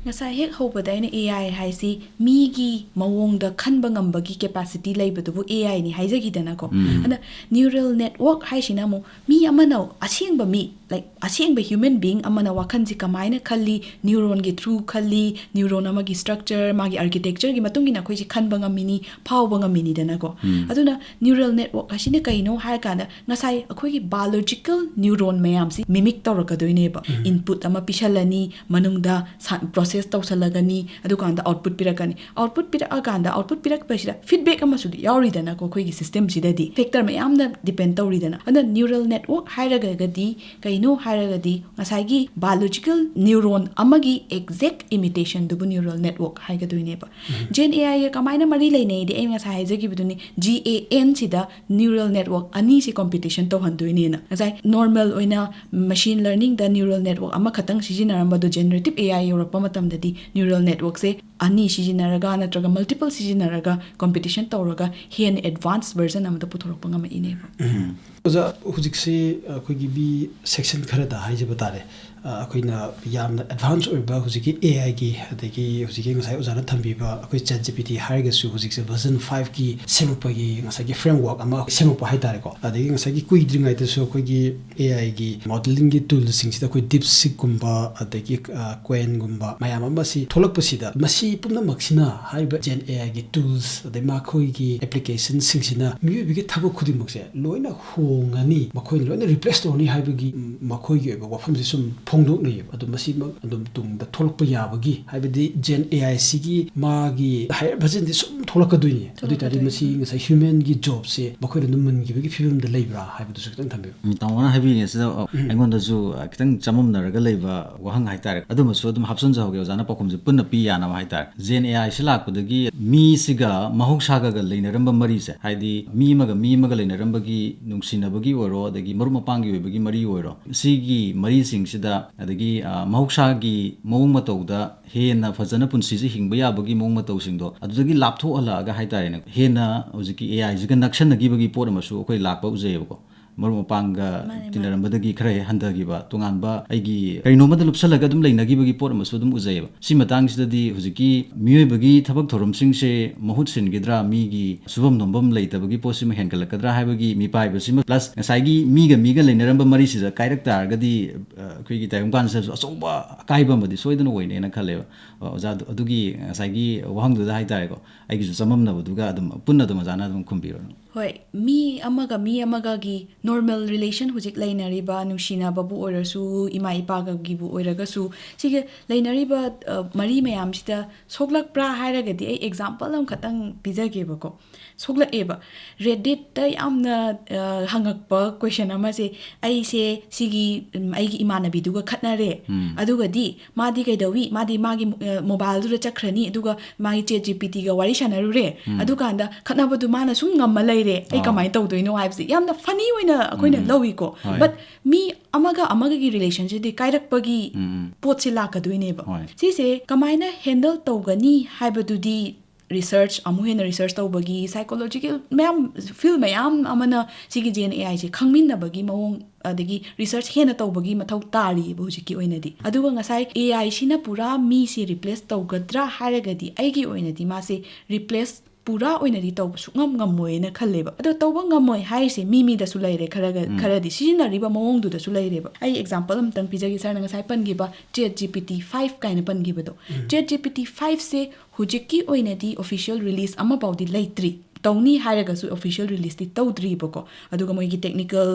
ꯉꯁꯥꯏ ꯍꯦꯛ ꯍꯧꯕꯗ ꯑꯩꯅ AI ꯍꯥꯏꯁꯤ ꯃꯤꯒꯤ ꯃꯑꯣꯡꯗ ꯈꯟꯕ ꯉꯝꯕꯒꯤ capacity ꯂꯩꯕꯗꯨꯕꯨ AI ꯅꯤ ꯍꯥꯏꯖꯈꯤꯗꯅꯀꯣ꯫ ꯎꯝ꯫ ꯑꯗ neural network ꯍꯥꯏꯁꯤꯅ ꯑꯃꯨꯛ ꯃꯤ ꯑꯃꯅ ꯑꯁꯦꯡꯕ ꯃꯤ, like, ꯑꯁꯦꯡꯕ human being ꯑꯃꯅ ꯋꯥꯈꯜꯁꯤ ꯀꯃꯥꯏꯅ ꯈꯜꯂꯤ, neuron ꯒꯤ through ꯈꯜꯂꯤ, neuron ꯑꯃꯒꯤ structure, ꯃꯥꯒꯤ architecture ꯒꯤ ꯃꯇꯨꯡ ꯏꯟꯅ ꯑꯩꯈꯣꯏꯁꯤ ꯈꯟꯕ ꯉꯝꯃꯤꯅꯤ, ꯐꯥꯎꯕ ꯉꯝꯃꯤꯅꯤꯗꯅꯀꯣ꯫ ꯎꯝ꯫ ꯑꯗꯨꯅ neural network ꯑꯁꯤꯅ ꯀꯩꯅꯣ ꯍꯥꯏꯔꯀꯥꯟꯗ, ꯉꯁꯥꯏ ꯑꯩꯈꯣꯏꯒꯤ biological neuron ꯃꯌꯥꯝꯁꯤ mimic ꯇꯧꯔꯛꯀꯗꯣꯏꯅꯦꯕ꯫ ꯎꯝ꯫ Input ꯑꯃ ꯄꯤꯁꯜꯂꯅꯤ, ꯃꯅꯨꯡꯗ ꯁ-, process ꯇꯧꯁꯜꯂꯒꯅꯤ, ꯑꯗꯨꯀꯥꯟꯗ output ꯄꯤꯔꯛꯀꯅꯤ꯫ Output ꯄꯤꯔꯛꯑꯀꯥꯟꯗ, output ꯄꯤꯔꯛꯄꯁꯤꯗ feedback ꯑꯃꯁꯨ ꯌꯥꯎꯔꯤꯗꯅꯀꯣ, ꯑꯩꯈꯣꯏꯒꯤ system ꯁꯤꯗꯗꯤ factor ꯃꯌꯥꯝꯅ depend ꯇꯧꯔꯤꯗꯅ꯫ ꯑꯗꯨꯅ neural network ꯍꯥꯏꯔꯒꯗꯤ ꯀꯩꯅꯣ ꯍꯥꯏꯔꯒꯗꯤ, ꯉꯁꯥꯏꯒꯤ biological neuron ꯑꯃꯒꯤ exact imitation ꯗꯨꯕꯨ neural network ꯍꯥꯏꯒꯗꯣꯏꯅꯦꯕ꯫ ꯎꯝ꯫ Gen AI ꯒ ꯀꯃꯥꯏꯅ ꯃꯔꯤ ꯂꯩꯅꯩꯗꯤ, ꯑꯩꯅ ꯉꯁꯥꯏ ꯍꯥꯏꯖꯈꯤꯕꯗꯨꯅꯤ, G A N ꯁꯤꯗ neural network ꯑꯅꯤꯁꯤ competition ꯇꯧꯍꯟꯗꯣꯏꯅꯦꯅ꯫ ꯉꯁꯥꯏ normal ꯑꯣꯏꯅ machine learning ꯗ neural network ꯑꯃꯈꯛꯇꯪ ꯁꯤꯖꯤꯟꯅꯔꯝꯕꯗꯣ, generative AI ꯌꯧꯔꯛꯄ ꯃꯇꯝꯗꯗꯤ neural network ꯁꯦ ꯑꯅꯤ ꯁꯤꯖꯤꯟꯅꯔꯒ ꯅꯠꯇ꯭ꯔꯒ multiple ꯁꯤꯖꯤꯟꯅꯔꯒ competition ꯇꯧꯔꯒ ꯍꯦꯟꯅ advanced version ꯑꯃꯗ ꯄꯨꯊꯣꯔꯛꯄ ꯉꯝꯃꯛꯏꯅꯦꯕ꯫ ꯎꯝ꯫ ꯑꯣꯖꯥ, ꯍꯧꯖꯤꯛꯁꯤ ꯑꯩꯈꯣꯏꯒꯤ ꯃꯤ section ꯈꯔꯗ ꯍꯥꯏꯖꯕ ꯇꯥꯔꯦ, ꯑ, ꯑꯩꯈꯣꯏꯅ ꯌꯥꯝꯅ advance ꯑꯣꯏꯕ ꯍꯧꯖꯤꯛꯀꯤ AI ꯒꯤ, ꯑꯗꯒꯤ ꯍꯧꯖꯤꯛꯀꯤ ꯉꯁꯥꯏ ꯑꯣꯖꯥꯅ ꯊꯝꯕꯤꯕ ꯑꯩꯈꯣꯏ ChatGPT ꯍꯥꯏꯔꯒꯁꯨ, ꯍꯧꯖꯤꯛꯁꯦ version five ꯀꯤ ꯁꯦꯝꯃꯛꯄꯒꯤ ꯉꯁꯥꯏꯒꯤ framework ꯑꯃ ꯁꯦꯝꯃꯛꯄ ꯍꯥꯏꯇꯥꯔꯦꯀꯣ꯫ ꯑꯗꯒꯤ ꯉꯁꯥꯏꯒꯤ ꯀꯨꯏꯗ꯭ꯔꯤꯉꯩꯗꯁꯨ ꯑꯩꯈꯣꯏꯒꯤ AI ꯒꯤ modelling ꯒꯤ tool ꯁꯤꯡꯁꯤꯗ ꯑꯩꯈꯣꯏ DeepSeek ꯀꯨꯝꯕ, ꯑꯗꯒꯤ, ꯑ, Qwen ꯒꯨꯝꯕ ꯃꯌꯥꯝ ꯑꯃ ꯁꯤ ꯊꯣꯛꯂꯛꯄꯁꯤꯗ, ꯃꯁꯤ ꯄꯨꯝꯅꯃꯛꯁꯤꯅ, ꯍꯥꯏꯔꯤꯕ Gen AI ꯒꯤ tools ꯑꯗꯩ ꯃꯈꯣꯏꯒꯤ application ꯁꯤꯡꯁꯤꯅ ꯃꯤꯑꯣꯏꯕꯒꯤ ꯊꯕꯛ ꯈꯨꯗꯤꯡꯃꯛꯁꯦ ꯂꯣꯏꯅ ꯍꯣꯡꯉꯅꯤ, ꯃꯈꯣꯏꯅ ꯂꯣꯏꯅ replace ꯇꯧꯔꯅꯤ ꯍꯥꯏꯕꯒꯤ, ꯎꯝ, ꯃꯈꯣꯏꯒꯤ ꯑꯣꯏꯕ ꯋꯥꯐꯝꯁꯦ ꯁꯨꯝ ꯐꯣꯡꯗꯣꯛꯅꯩꯌꯦꯕ꯫ ꯑꯗꯣ ꯃꯁꯤꯃꯛ ꯑꯗꯨꯝ ꯇꯨꯡꯗ ꯊꯣꯛꯂꯛꯄ ꯌꯥꯕꯒꯤ, ꯍꯥꯏꯕꯗꯤ Gen AI ꯁꯤꯒꯤ ꯃꯥꯒꯤ ꯍꯥꯏ ꯐꯖꯅꯗꯤ ꯁꯨꯝ ꯊꯣꯛꯂꯛꯀꯗꯣꯏꯅꯤ꯫ ꯑꯗꯨ ꯑꯣꯏ ꯇꯥꯔꯗꯤ ꯊꯣꯛꯂꯛꯀꯗꯣꯏꯅꯤ꯫ ꯃꯁꯤ ꯉꯁꯥꯏ human ꯒꯤ job ꯁꯦ ꯃꯈꯣꯏꯅ ꯑꯗꯨꯝ ꯃꯨꯟꯈꯤꯕꯒꯤ ꯐꯤꯕꯝꯗ ꯂꯩꯕ꯭ꯔꯥ ꯍꯥꯏꯕꯗꯨꯁꯨ ꯈꯤꯇꯪ ꯊꯝꯕꯤꯌꯨ꯫ ꯎꯝ, ꯇꯥꯃꯣꯅ ꯍꯥꯏꯕꯤꯔꯤꯉꯩꯁꯤꯗ, ꯑ, ꯑꯩꯉꯣꯟꯗꯁꯨ, ꯑ, ꯈꯤꯇꯪ ꯆꯃꯝꯅꯔꯒ ꯂꯩꯕ ꯋꯥꯍꯪ ꯍꯥꯏꯇꯥꯔꯦ, ꯑꯗꯨꯃꯁꯨ ꯑꯗꯨꯝ ꯍꯥꯞꯆꯤꯟꯖꯍꯧꯒꯦ, ꯑꯣꯖꯥꯅ ꯄꯥꯎꯈꯨꯝꯁꯦ ꯄꯨꯟꯅ ꯄꯤ ꯌꯥꯅꯕ ꯍꯥꯏꯇꯥꯔꯦ꯫ Gen AI ꯁꯤ ꯂꯥꯛꯄꯗꯒꯤ ꯃꯤꯁꯤꯒ ꯃꯍꯧꯁꯥꯒꯒ ꯂꯩꯅꯔꯝꯕ ꯃꯔꯤꯁꯦ, ꯍꯥꯏꯗꯤ ꯃꯤ ꯑꯃꯒ ꯃꯤ ꯑꯃꯒ ꯂꯩꯅꯔꯝꯕꯒꯤ ꯅꯨꯡꯁꯤꯅꯕꯒꯤ ꯑꯣꯏꯔꯣ, ꯑꯗꯒꯤ ꯃꯔꯨꯞ ꯃꯄꯥꯡꯒꯤ ꯑꯣꯏꯕꯒꯤ ꯃꯔꯤ ꯑꯣꯏꯔꯣ, ꯁꯤꯒꯤ ꯃꯔꯤꯁꯤꯡꯁꯤꯗ, ꯑꯗꯒꯤ, ꯑ, ꯃꯍꯧꯁꯥꯒꯤ ꯃꯑꯣꯡ ꯃꯇꯧꯗ ꯍꯦꯟꯅ ꯐꯖꯅ ꯄꯨꯟꯁꯤꯁꯦ ꯍꯤꯡꯕ ꯌꯥꯕꯒꯤ ꯃꯑꯣꯡ ꯃꯇꯧꯁꯤꯡꯗꯣ ꯑꯗꯨꯗꯒꯤ ꯂꯥꯞꯊꯣꯛꯍꯜꯂꯛꯑꯒ ꯍꯥꯏꯇꯥꯔꯦꯅꯦ, ꯍꯦꯟꯅ ꯍꯧꯖꯤꯛꯀꯤ AI ꯁꯤꯒ ꯅꯛꯁꯟꯅꯈꯤꯕꯒꯤ ꯄꯣꯠ ꯑꯃꯁꯨ ꯑꯩꯈꯣꯏ ꯂꯥꯛꯄ ꯎꯖꯩꯌꯦꯕꯀꯣ꯫ ꯃꯔꯨꯞ ꯃꯄꯥꯡꯒ ꯃꯥꯅꯦ, ꯃꯥꯅꯦ꯫ ꯇꯤꯟꯅꯔꯝꯕꯗꯒꯤ ꯈꯔ ꯍꯦꯛ ꯍꯟꯊꯈꯤꯕ, ꯇꯣꯉꯥꯟꯕ ꯑꯩꯒꯤ ꯀꯩꯅꯣꯝꯃꯗ ꯂꯨꯞꯁꯜꯂꯒ ꯑꯗꯨꯝ ꯂꯩꯅꯈꯤꯕꯒꯤ ꯄꯣꯠ ꯑꯃꯁꯨ ꯑꯗꯨꯝ ꯎꯖꯩꯌꯦꯕ꯫ ꯁꯤ ꯃꯇꯥꯡꯁꯤꯗꯗꯤ ꯍꯧꯖꯤꯛꯀꯤ ꯃꯤꯑꯣꯏꯕꯒꯤ ꯊꯕꯛ ꯊꯧꯔꯝꯁꯤꯡꯁꯦ ꯃꯍꯨꯠ ꯁꯤꯟꯈꯤꯗ꯭ꯔꯥ, ꯃꯤꯒꯤ ꯁꯨꯐꯝ ꯅꯣꯝꯐꯝ ꯂꯩꯇꯕꯒꯤ ꯄꯣꯠꯁꯤꯃ ꯍꯦꯟꯒꯠꯂꯛꯀꯗ꯭ꯔꯥ ꯍꯥꯏꯕꯒꯤ ꯃꯤꯄꯥꯏꯕꯁꯤꯃ, plus ꯉꯁꯥꯏꯒꯤ ꯃꯤꯒ ꯃꯤꯒ ꯂꯩꯅꯔꯝꯕ ꯃꯔꯤꯁꯤꯗ ꯀꯥꯏꯔꯛ ꯇꯥꯔꯒꯗꯤ, ꯑ, ꯑꯩꯈꯣꯏꯒꯤ ꯇꯥꯏꯕꯪ ꯄꯥꯟꯁꯤꯗꯁꯨ ꯑꯆꯧꯕ ꯑꯀꯥꯏꯕ ꯑꯃꯗꯤ ꯁꯣꯏꯗꯅ ꯑꯣꯏꯅꯦꯅ ꯈꯜꯂꯦꯕ꯫ ꯑ, ꯑꯣꯖꯥ, ꯑꯗꯨ-, ꯑꯗꯨꯒꯤ ꯉꯁꯥꯏꯒꯤ ꯋꯥꯍꯪꯗꯨꯗ ꯍꯥꯏꯇꯥꯔꯦꯀꯣ, ꯑꯩꯒꯤꯁꯨ ꯆꯃꯝꯅꯕꯗꯨꯒ ꯑꯗꯨꯝ ꯄꯨꯟꯅ ꯑꯗꯨꯝ ꯑꯣꯖꯥꯅ ꯑꯗꯨꯝ ꯈꯨꯝꯕꯤꯔꯣ꯫ ꯍꯣꯏ, ꯃꯤ ꯑꯃꯒ ꯃꯤ ꯑꯃꯒꯒꯤ normal relation, ꯍꯧꯖꯤꯛ ꯂꯩꯅꯔꯤꯕ ꯅꯨꯡꯁꯤꯅꯕꯕꯨ ꯑꯣꯏꯔꯁꯨ, ꯏꯃꯥ ꯏꯄꯥꯒꯤꯕꯨ ꯑꯣꯏꯔꯒꯁꯨ, ꯁꯤꯒꯤ ꯂꯩꯅꯔꯤꯕ, ꯑ, ꯃꯔꯤ ꯃꯌꯥꯝꯁꯤꯗ ꯁꯣꯛꯂꯛꯄ꯭ꯔꯥ ꯍꯥꯏꯔꯒꯗꯤ ꯑꯩ example ꯑꯃꯈꯛꯇꯪ ꯄꯤꯖꯒꯦꯕꯀꯣ꯫ ꯁꯣꯛꯂꯛꯑꯦꯕ꯫ Reddit ꯇ ꯌꯥꯝꯅ, ꯑ, ꯍꯪꯉꯛꯄ question ꯑꯃꯁꯦ, ꯑꯩꯁꯦ ꯁꯤꯒꯤ, ꯎꯝ, ꯑꯩꯒꯤ ꯏꯃꯥꯟꯅꯕꯤꯗꯨꯒ ꯈꯠꯅꯔꯦ, ꯎꯝ꯫ ꯑꯗꯨꯒꯗꯤ ꯃꯥꯗꯤ ꯀꯩꯗꯧꯏ? ꯃꯥꯗꯤ ꯃꯥꯒꯤ, ꯑ, mobile ꯗꯨꯗ ꯆꯠꯈ꯭ꯔꯅꯤ, ꯑꯗꯨꯒ ꯃꯥꯒꯤ ChatGPT ꯒ ꯋꯥꯔꯤ ꯁꯥꯟꯅꯔꯨꯔꯦ꯫ ꯎꯝ꯫ ꯑꯗꯨꯀꯥꯟꯗ ꯈꯠꯅꯕꯗꯨ ꯃꯥꯅ ꯁꯨꯝ ꯉꯝꯃ ꯂꯩꯔꯦ꯫ ꯑꯩ ꯑꯥ꯫ ꯀꯃꯥꯏꯅ ꯇꯧꯗꯣꯏꯅꯣ ꯍꯥꯏꯕꯁꯦ ꯌꯥꯝꯅ funny ꯑꯣꯏꯅ ꯑꯩꯈꯣꯏꯅ ꯎꯝ, ꯎꯝ꯫ ꯂꯧꯏꯀꯣ꯫ ꯍꯣꯏ꯫ But ꯃꯤ ꯑꯃꯒ ꯑꯃꯒꯒꯤ relation ꯁꯤꯗꯤ ꯀꯥꯏꯔꯛꯄꯒꯤ ꯎꯝ, ꯎꯝ꯫ ꯄꯣꯠꯁꯤ ꯂꯥꯛꯀꯗꯣꯏꯅꯦꯕ꯫ ꯍꯣꯏ꯫ ꯁꯤꯁꯦ ꯀꯃꯥꯏꯅ handle ꯇꯧꯒꯅꯤ ꯍꯥꯏꯕꯗꯨꯗꯤ research, ꯑꯃꯨꯛ ꯍꯦꯟꯅ research ꯇꯧꯕꯒꯤ, psychological ꯃꯌꯥꯝ, field ꯃꯌꯥꯝ ꯑꯃꯅ ꯁꯤꯒꯤ Gen AI ꯁꯦ ꯈꯪꯃꯤꯟꯅꯕꯒꯤ ꯃꯑꯣꯡ, ꯑꯗꯒꯤ research ꯍꯦꯟꯅ ꯇꯧꯕꯒꯤ ꯃꯊꯧ ꯇꯥꯔꯤꯕ ꯍꯧꯖꯤꯛꯀꯤ ꯑꯣꯏꯅꯗꯤ꯫ ꯑꯗꯨꯒ ꯉꯁꯥꯏ AI ꯁꯤꯅ ꯄꯨꯔꯥ ꯃꯤꯁꯦ replace ꯇꯧꯒꯗ꯭ꯔꯥ ꯍꯥꯏꯔꯒꯗꯤ, ꯑꯩꯒꯤ ꯑꯣꯏꯅꯗꯤ ꯃꯥꯁꯦ replace ꯄꯨꯔꯥ ꯑꯣꯏꯅꯗꯤ ꯇꯧꯕ ꯁꯨꯡꯉꯝ ꯉꯝꯃꯣꯏꯅ ꯈꯜꯂꯦꯕ꯫ ꯑꯗꯣ ꯇꯧꯕ ꯉꯝꯃꯣꯏ ꯍꯥꯏꯔꯤꯁꯦ ꯃꯤ ꯃꯤꯗꯁꯨ ꯂꯩꯔꯦ, ꯈꯔꯒ, ꯎꯝ꯫ ꯈꯔꯗꯤ ꯁꯤꯖꯤꯟꯅꯔꯤꯕ ꯃꯑꯣꯡꯗꯨꯗꯁꯨ ꯂꯩꯔꯦꯕ꯫ ꯑꯩ example ꯑꯃꯇꯪ ꯄꯤꯖꯒꯦ, sir ꯅ ꯉꯁꯥꯏ ꯄꯟꯈꯤꯕ ChatGPT five ꯀꯥꯏꯅ ꯄꯟꯈꯤꯕꯗꯣ꯫ ꯎꯝ꯫ ChatGPT five ꯁꯦ ꯍꯧꯖꯤꯛꯀꯤ ꯑꯣꯏꯅꯗꯤ official release ꯑꯃꯐꯥꯎꯗꯤ ꯂꯩꯇ꯭ꯔꯤ꯫ ꯇꯧꯅꯤ ꯍꯥꯏꯔꯒꯁꯨ official release ꯇꯤ ꯇꯧꯗ꯭ꯔꯤꯕꯀꯣ꯫ ꯑꯗꯨꯒ ꯃꯣꯏꯒꯤ technical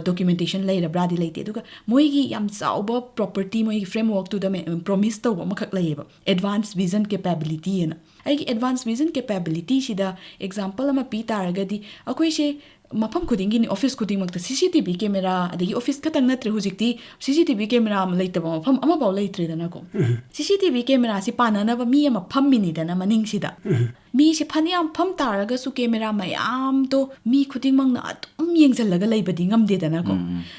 documentation ꯂꯩꯔꯕ꯭ꯔꯥꯗꯤ ꯂꯩꯇꯦ꯫ ꯑꯗꯨꯒ ꯃꯣꯏꯒꯤ ꯌꯥꯝ ꯆꯥꯎꯕ property, ꯃꯣꯏꯒꯤ framework ꯇꯨꯗ promise ꯇꯧꯕ ꯑꯃꯈꯛ ꯂꯩꯌꯦꯕ, advanced vision capability ꯍꯥꯏꯅ꯫ ꯑꯩꯒꯤ advanced vision capability ꯁꯤꯗ example ꯑꯃ ꯄꯤ ꯇꯥꯔꯒꯗꯤ, ꯑꯩꯈꯣꯏꯁꯦ ꯃꯐꯝ ꯈꯨꯗꯤꯡꯒꯤꯅꯤ, office ꯈꯨꯗꯤꯡꯃꯛꯇ C C T V camera, ꯑꯗꯒꯤ office ꯈꯛꯇꯪ ꯅꯠꯇ꯭ꯔꯦ, ꯍꯧꯖꯤꯛꯇꯤ C C T V camera ꯑꯃ ꯂꯩꯇꯕ ꯃꯐꯝ ꯑꯃꯐꯥꯎ ꯂꯩꯇ꯭ꯔꯦꯗꯅꯀꯣ꯫ C C T V camera ꯁꯤ ꯄꯥꯟꯅꯅꯕ ꯃꯤ ꯑꯃ ꯐꯝꯃꯤꯅꯤꯗꯅ ꯃꯅꯤꯡꯁꯤꯗ꯫ ꯃꯤꯁꯦ ꯐꯅꯌꯥꯝ ꯐꯝ ꯇꯥꯔꯒꯁꯨ camera ꯃꯌꯥꯝꯗꯣ ꯃꯤ ꯈꯨꯗꯤꯡꯃꯛꯅ ꯑꯗꯨꯝ ꯌꯦꯡꯁꯤꯜꯂꯒ ꯂꯩꯕꯗꯤ ꯉꯝꯗꯦꯗꯅꯀꯣ꯫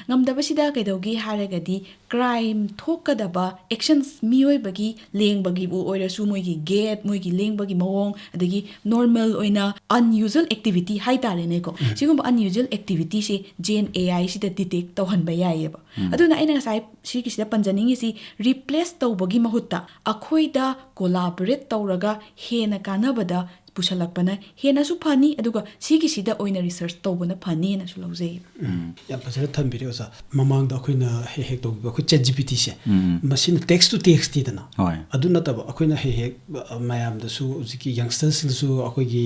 ꯉꯝꯗꯕꯁꯤꯗ ꯀꯩꯗꯧꯒꯦ ꯍꯥꯏꯔꯒꯗꯤ, crime ꯊꯣꯛꯀꯗꯕ actions, ꯃꯤꯑꯣꯏꯕꯒꯤ ꯂꯦꯡꯕꯒꯤꯕꯨ ꯑꯣꯏꯔꯁꯨ, ꯃꯣꯏꯒꯤ gait, ꯃꯣꯏꯒꯤ ꯂꯦꯡꯕꯒꯤ ꯃꯑꯣꯡ, ꯑꯗꯒꯤ normal ꯑꯣꯏꯅ unusual activity ꯍꯥꯏꯇꯥꯔꯦꯅꯦꯀꯣ, ꯁꯤꯒꯨꯝꯕ unusual activity say Gen A I ꯁꯤꯗ detect ꯇꯧꯍꯟꯕ ꯌꯥꯏꯌꯦꯕ꯫ ꯑꯗꯨꯅ ꯑꯩꯅ ꯉꯁꯥꯏ ꯁꯤꯒꯤꯁꯤꯗ ꯄꯟꯖꯅꯤꯡꯉꯤꯁꯤ, replace ꯇꯧꯕꯒꯤ ꯃꯍꯨꯠꯇ ꯑꯩꯈꯣꯏꯗ collaborate ꯇꯧꯔꯒ ꯍꯦꯟꯅ ꯀꯥꯟꯅꯕꯗ ꯄꯨꯁꯜꯂꯛꯄꯅ ꯍꯦꯟꯅꯁꯨ ꯐꯅꯤ, ꯑꯗꯨꯒ ꯁꯤꯒꯤꯁꯤꯗ ꯑꯣꯏꯅ research ꯇꯧꯕꯅ ꯐꯅꯤꯅꯁꯨ ꯂꯧꯖꯩ꯫ ꯌꯥꯝ ꯐꯖꯅ ꯊꯝꯕꯤꯔꯦ ꯑꯣꯖꯥ꯫ ꯃꯃꯥꯡꯗ ꯑꯩꯈꯣꯏꯅ ꯍꯦꯛ ꯍꯦꯛ ꯇꯧꯈꯤꯕ ꯑꯩꯈꯣꯏ ChatGPT ꯁꯦ, ꯃꯁꯤꯅ text to text ꯅꯤꯗꯅ꯫ ꯍꯣꯏ꯫ ꯑꯗꯨ ꯅꯠꯇꯕ ꯑꯩꯈꯣꯏꯅ ꯍꯦꯛ ꯍꯦꯛ, ꯑ, ꯃꯌꯥꯝꯗꯁꯨ ꯍꯧꯖꯤꯛꯀꯤ youngsters ꯁꯤꯡꯗꯁꯨ ꯑꯩꯈꯣꯏꯒꯤ,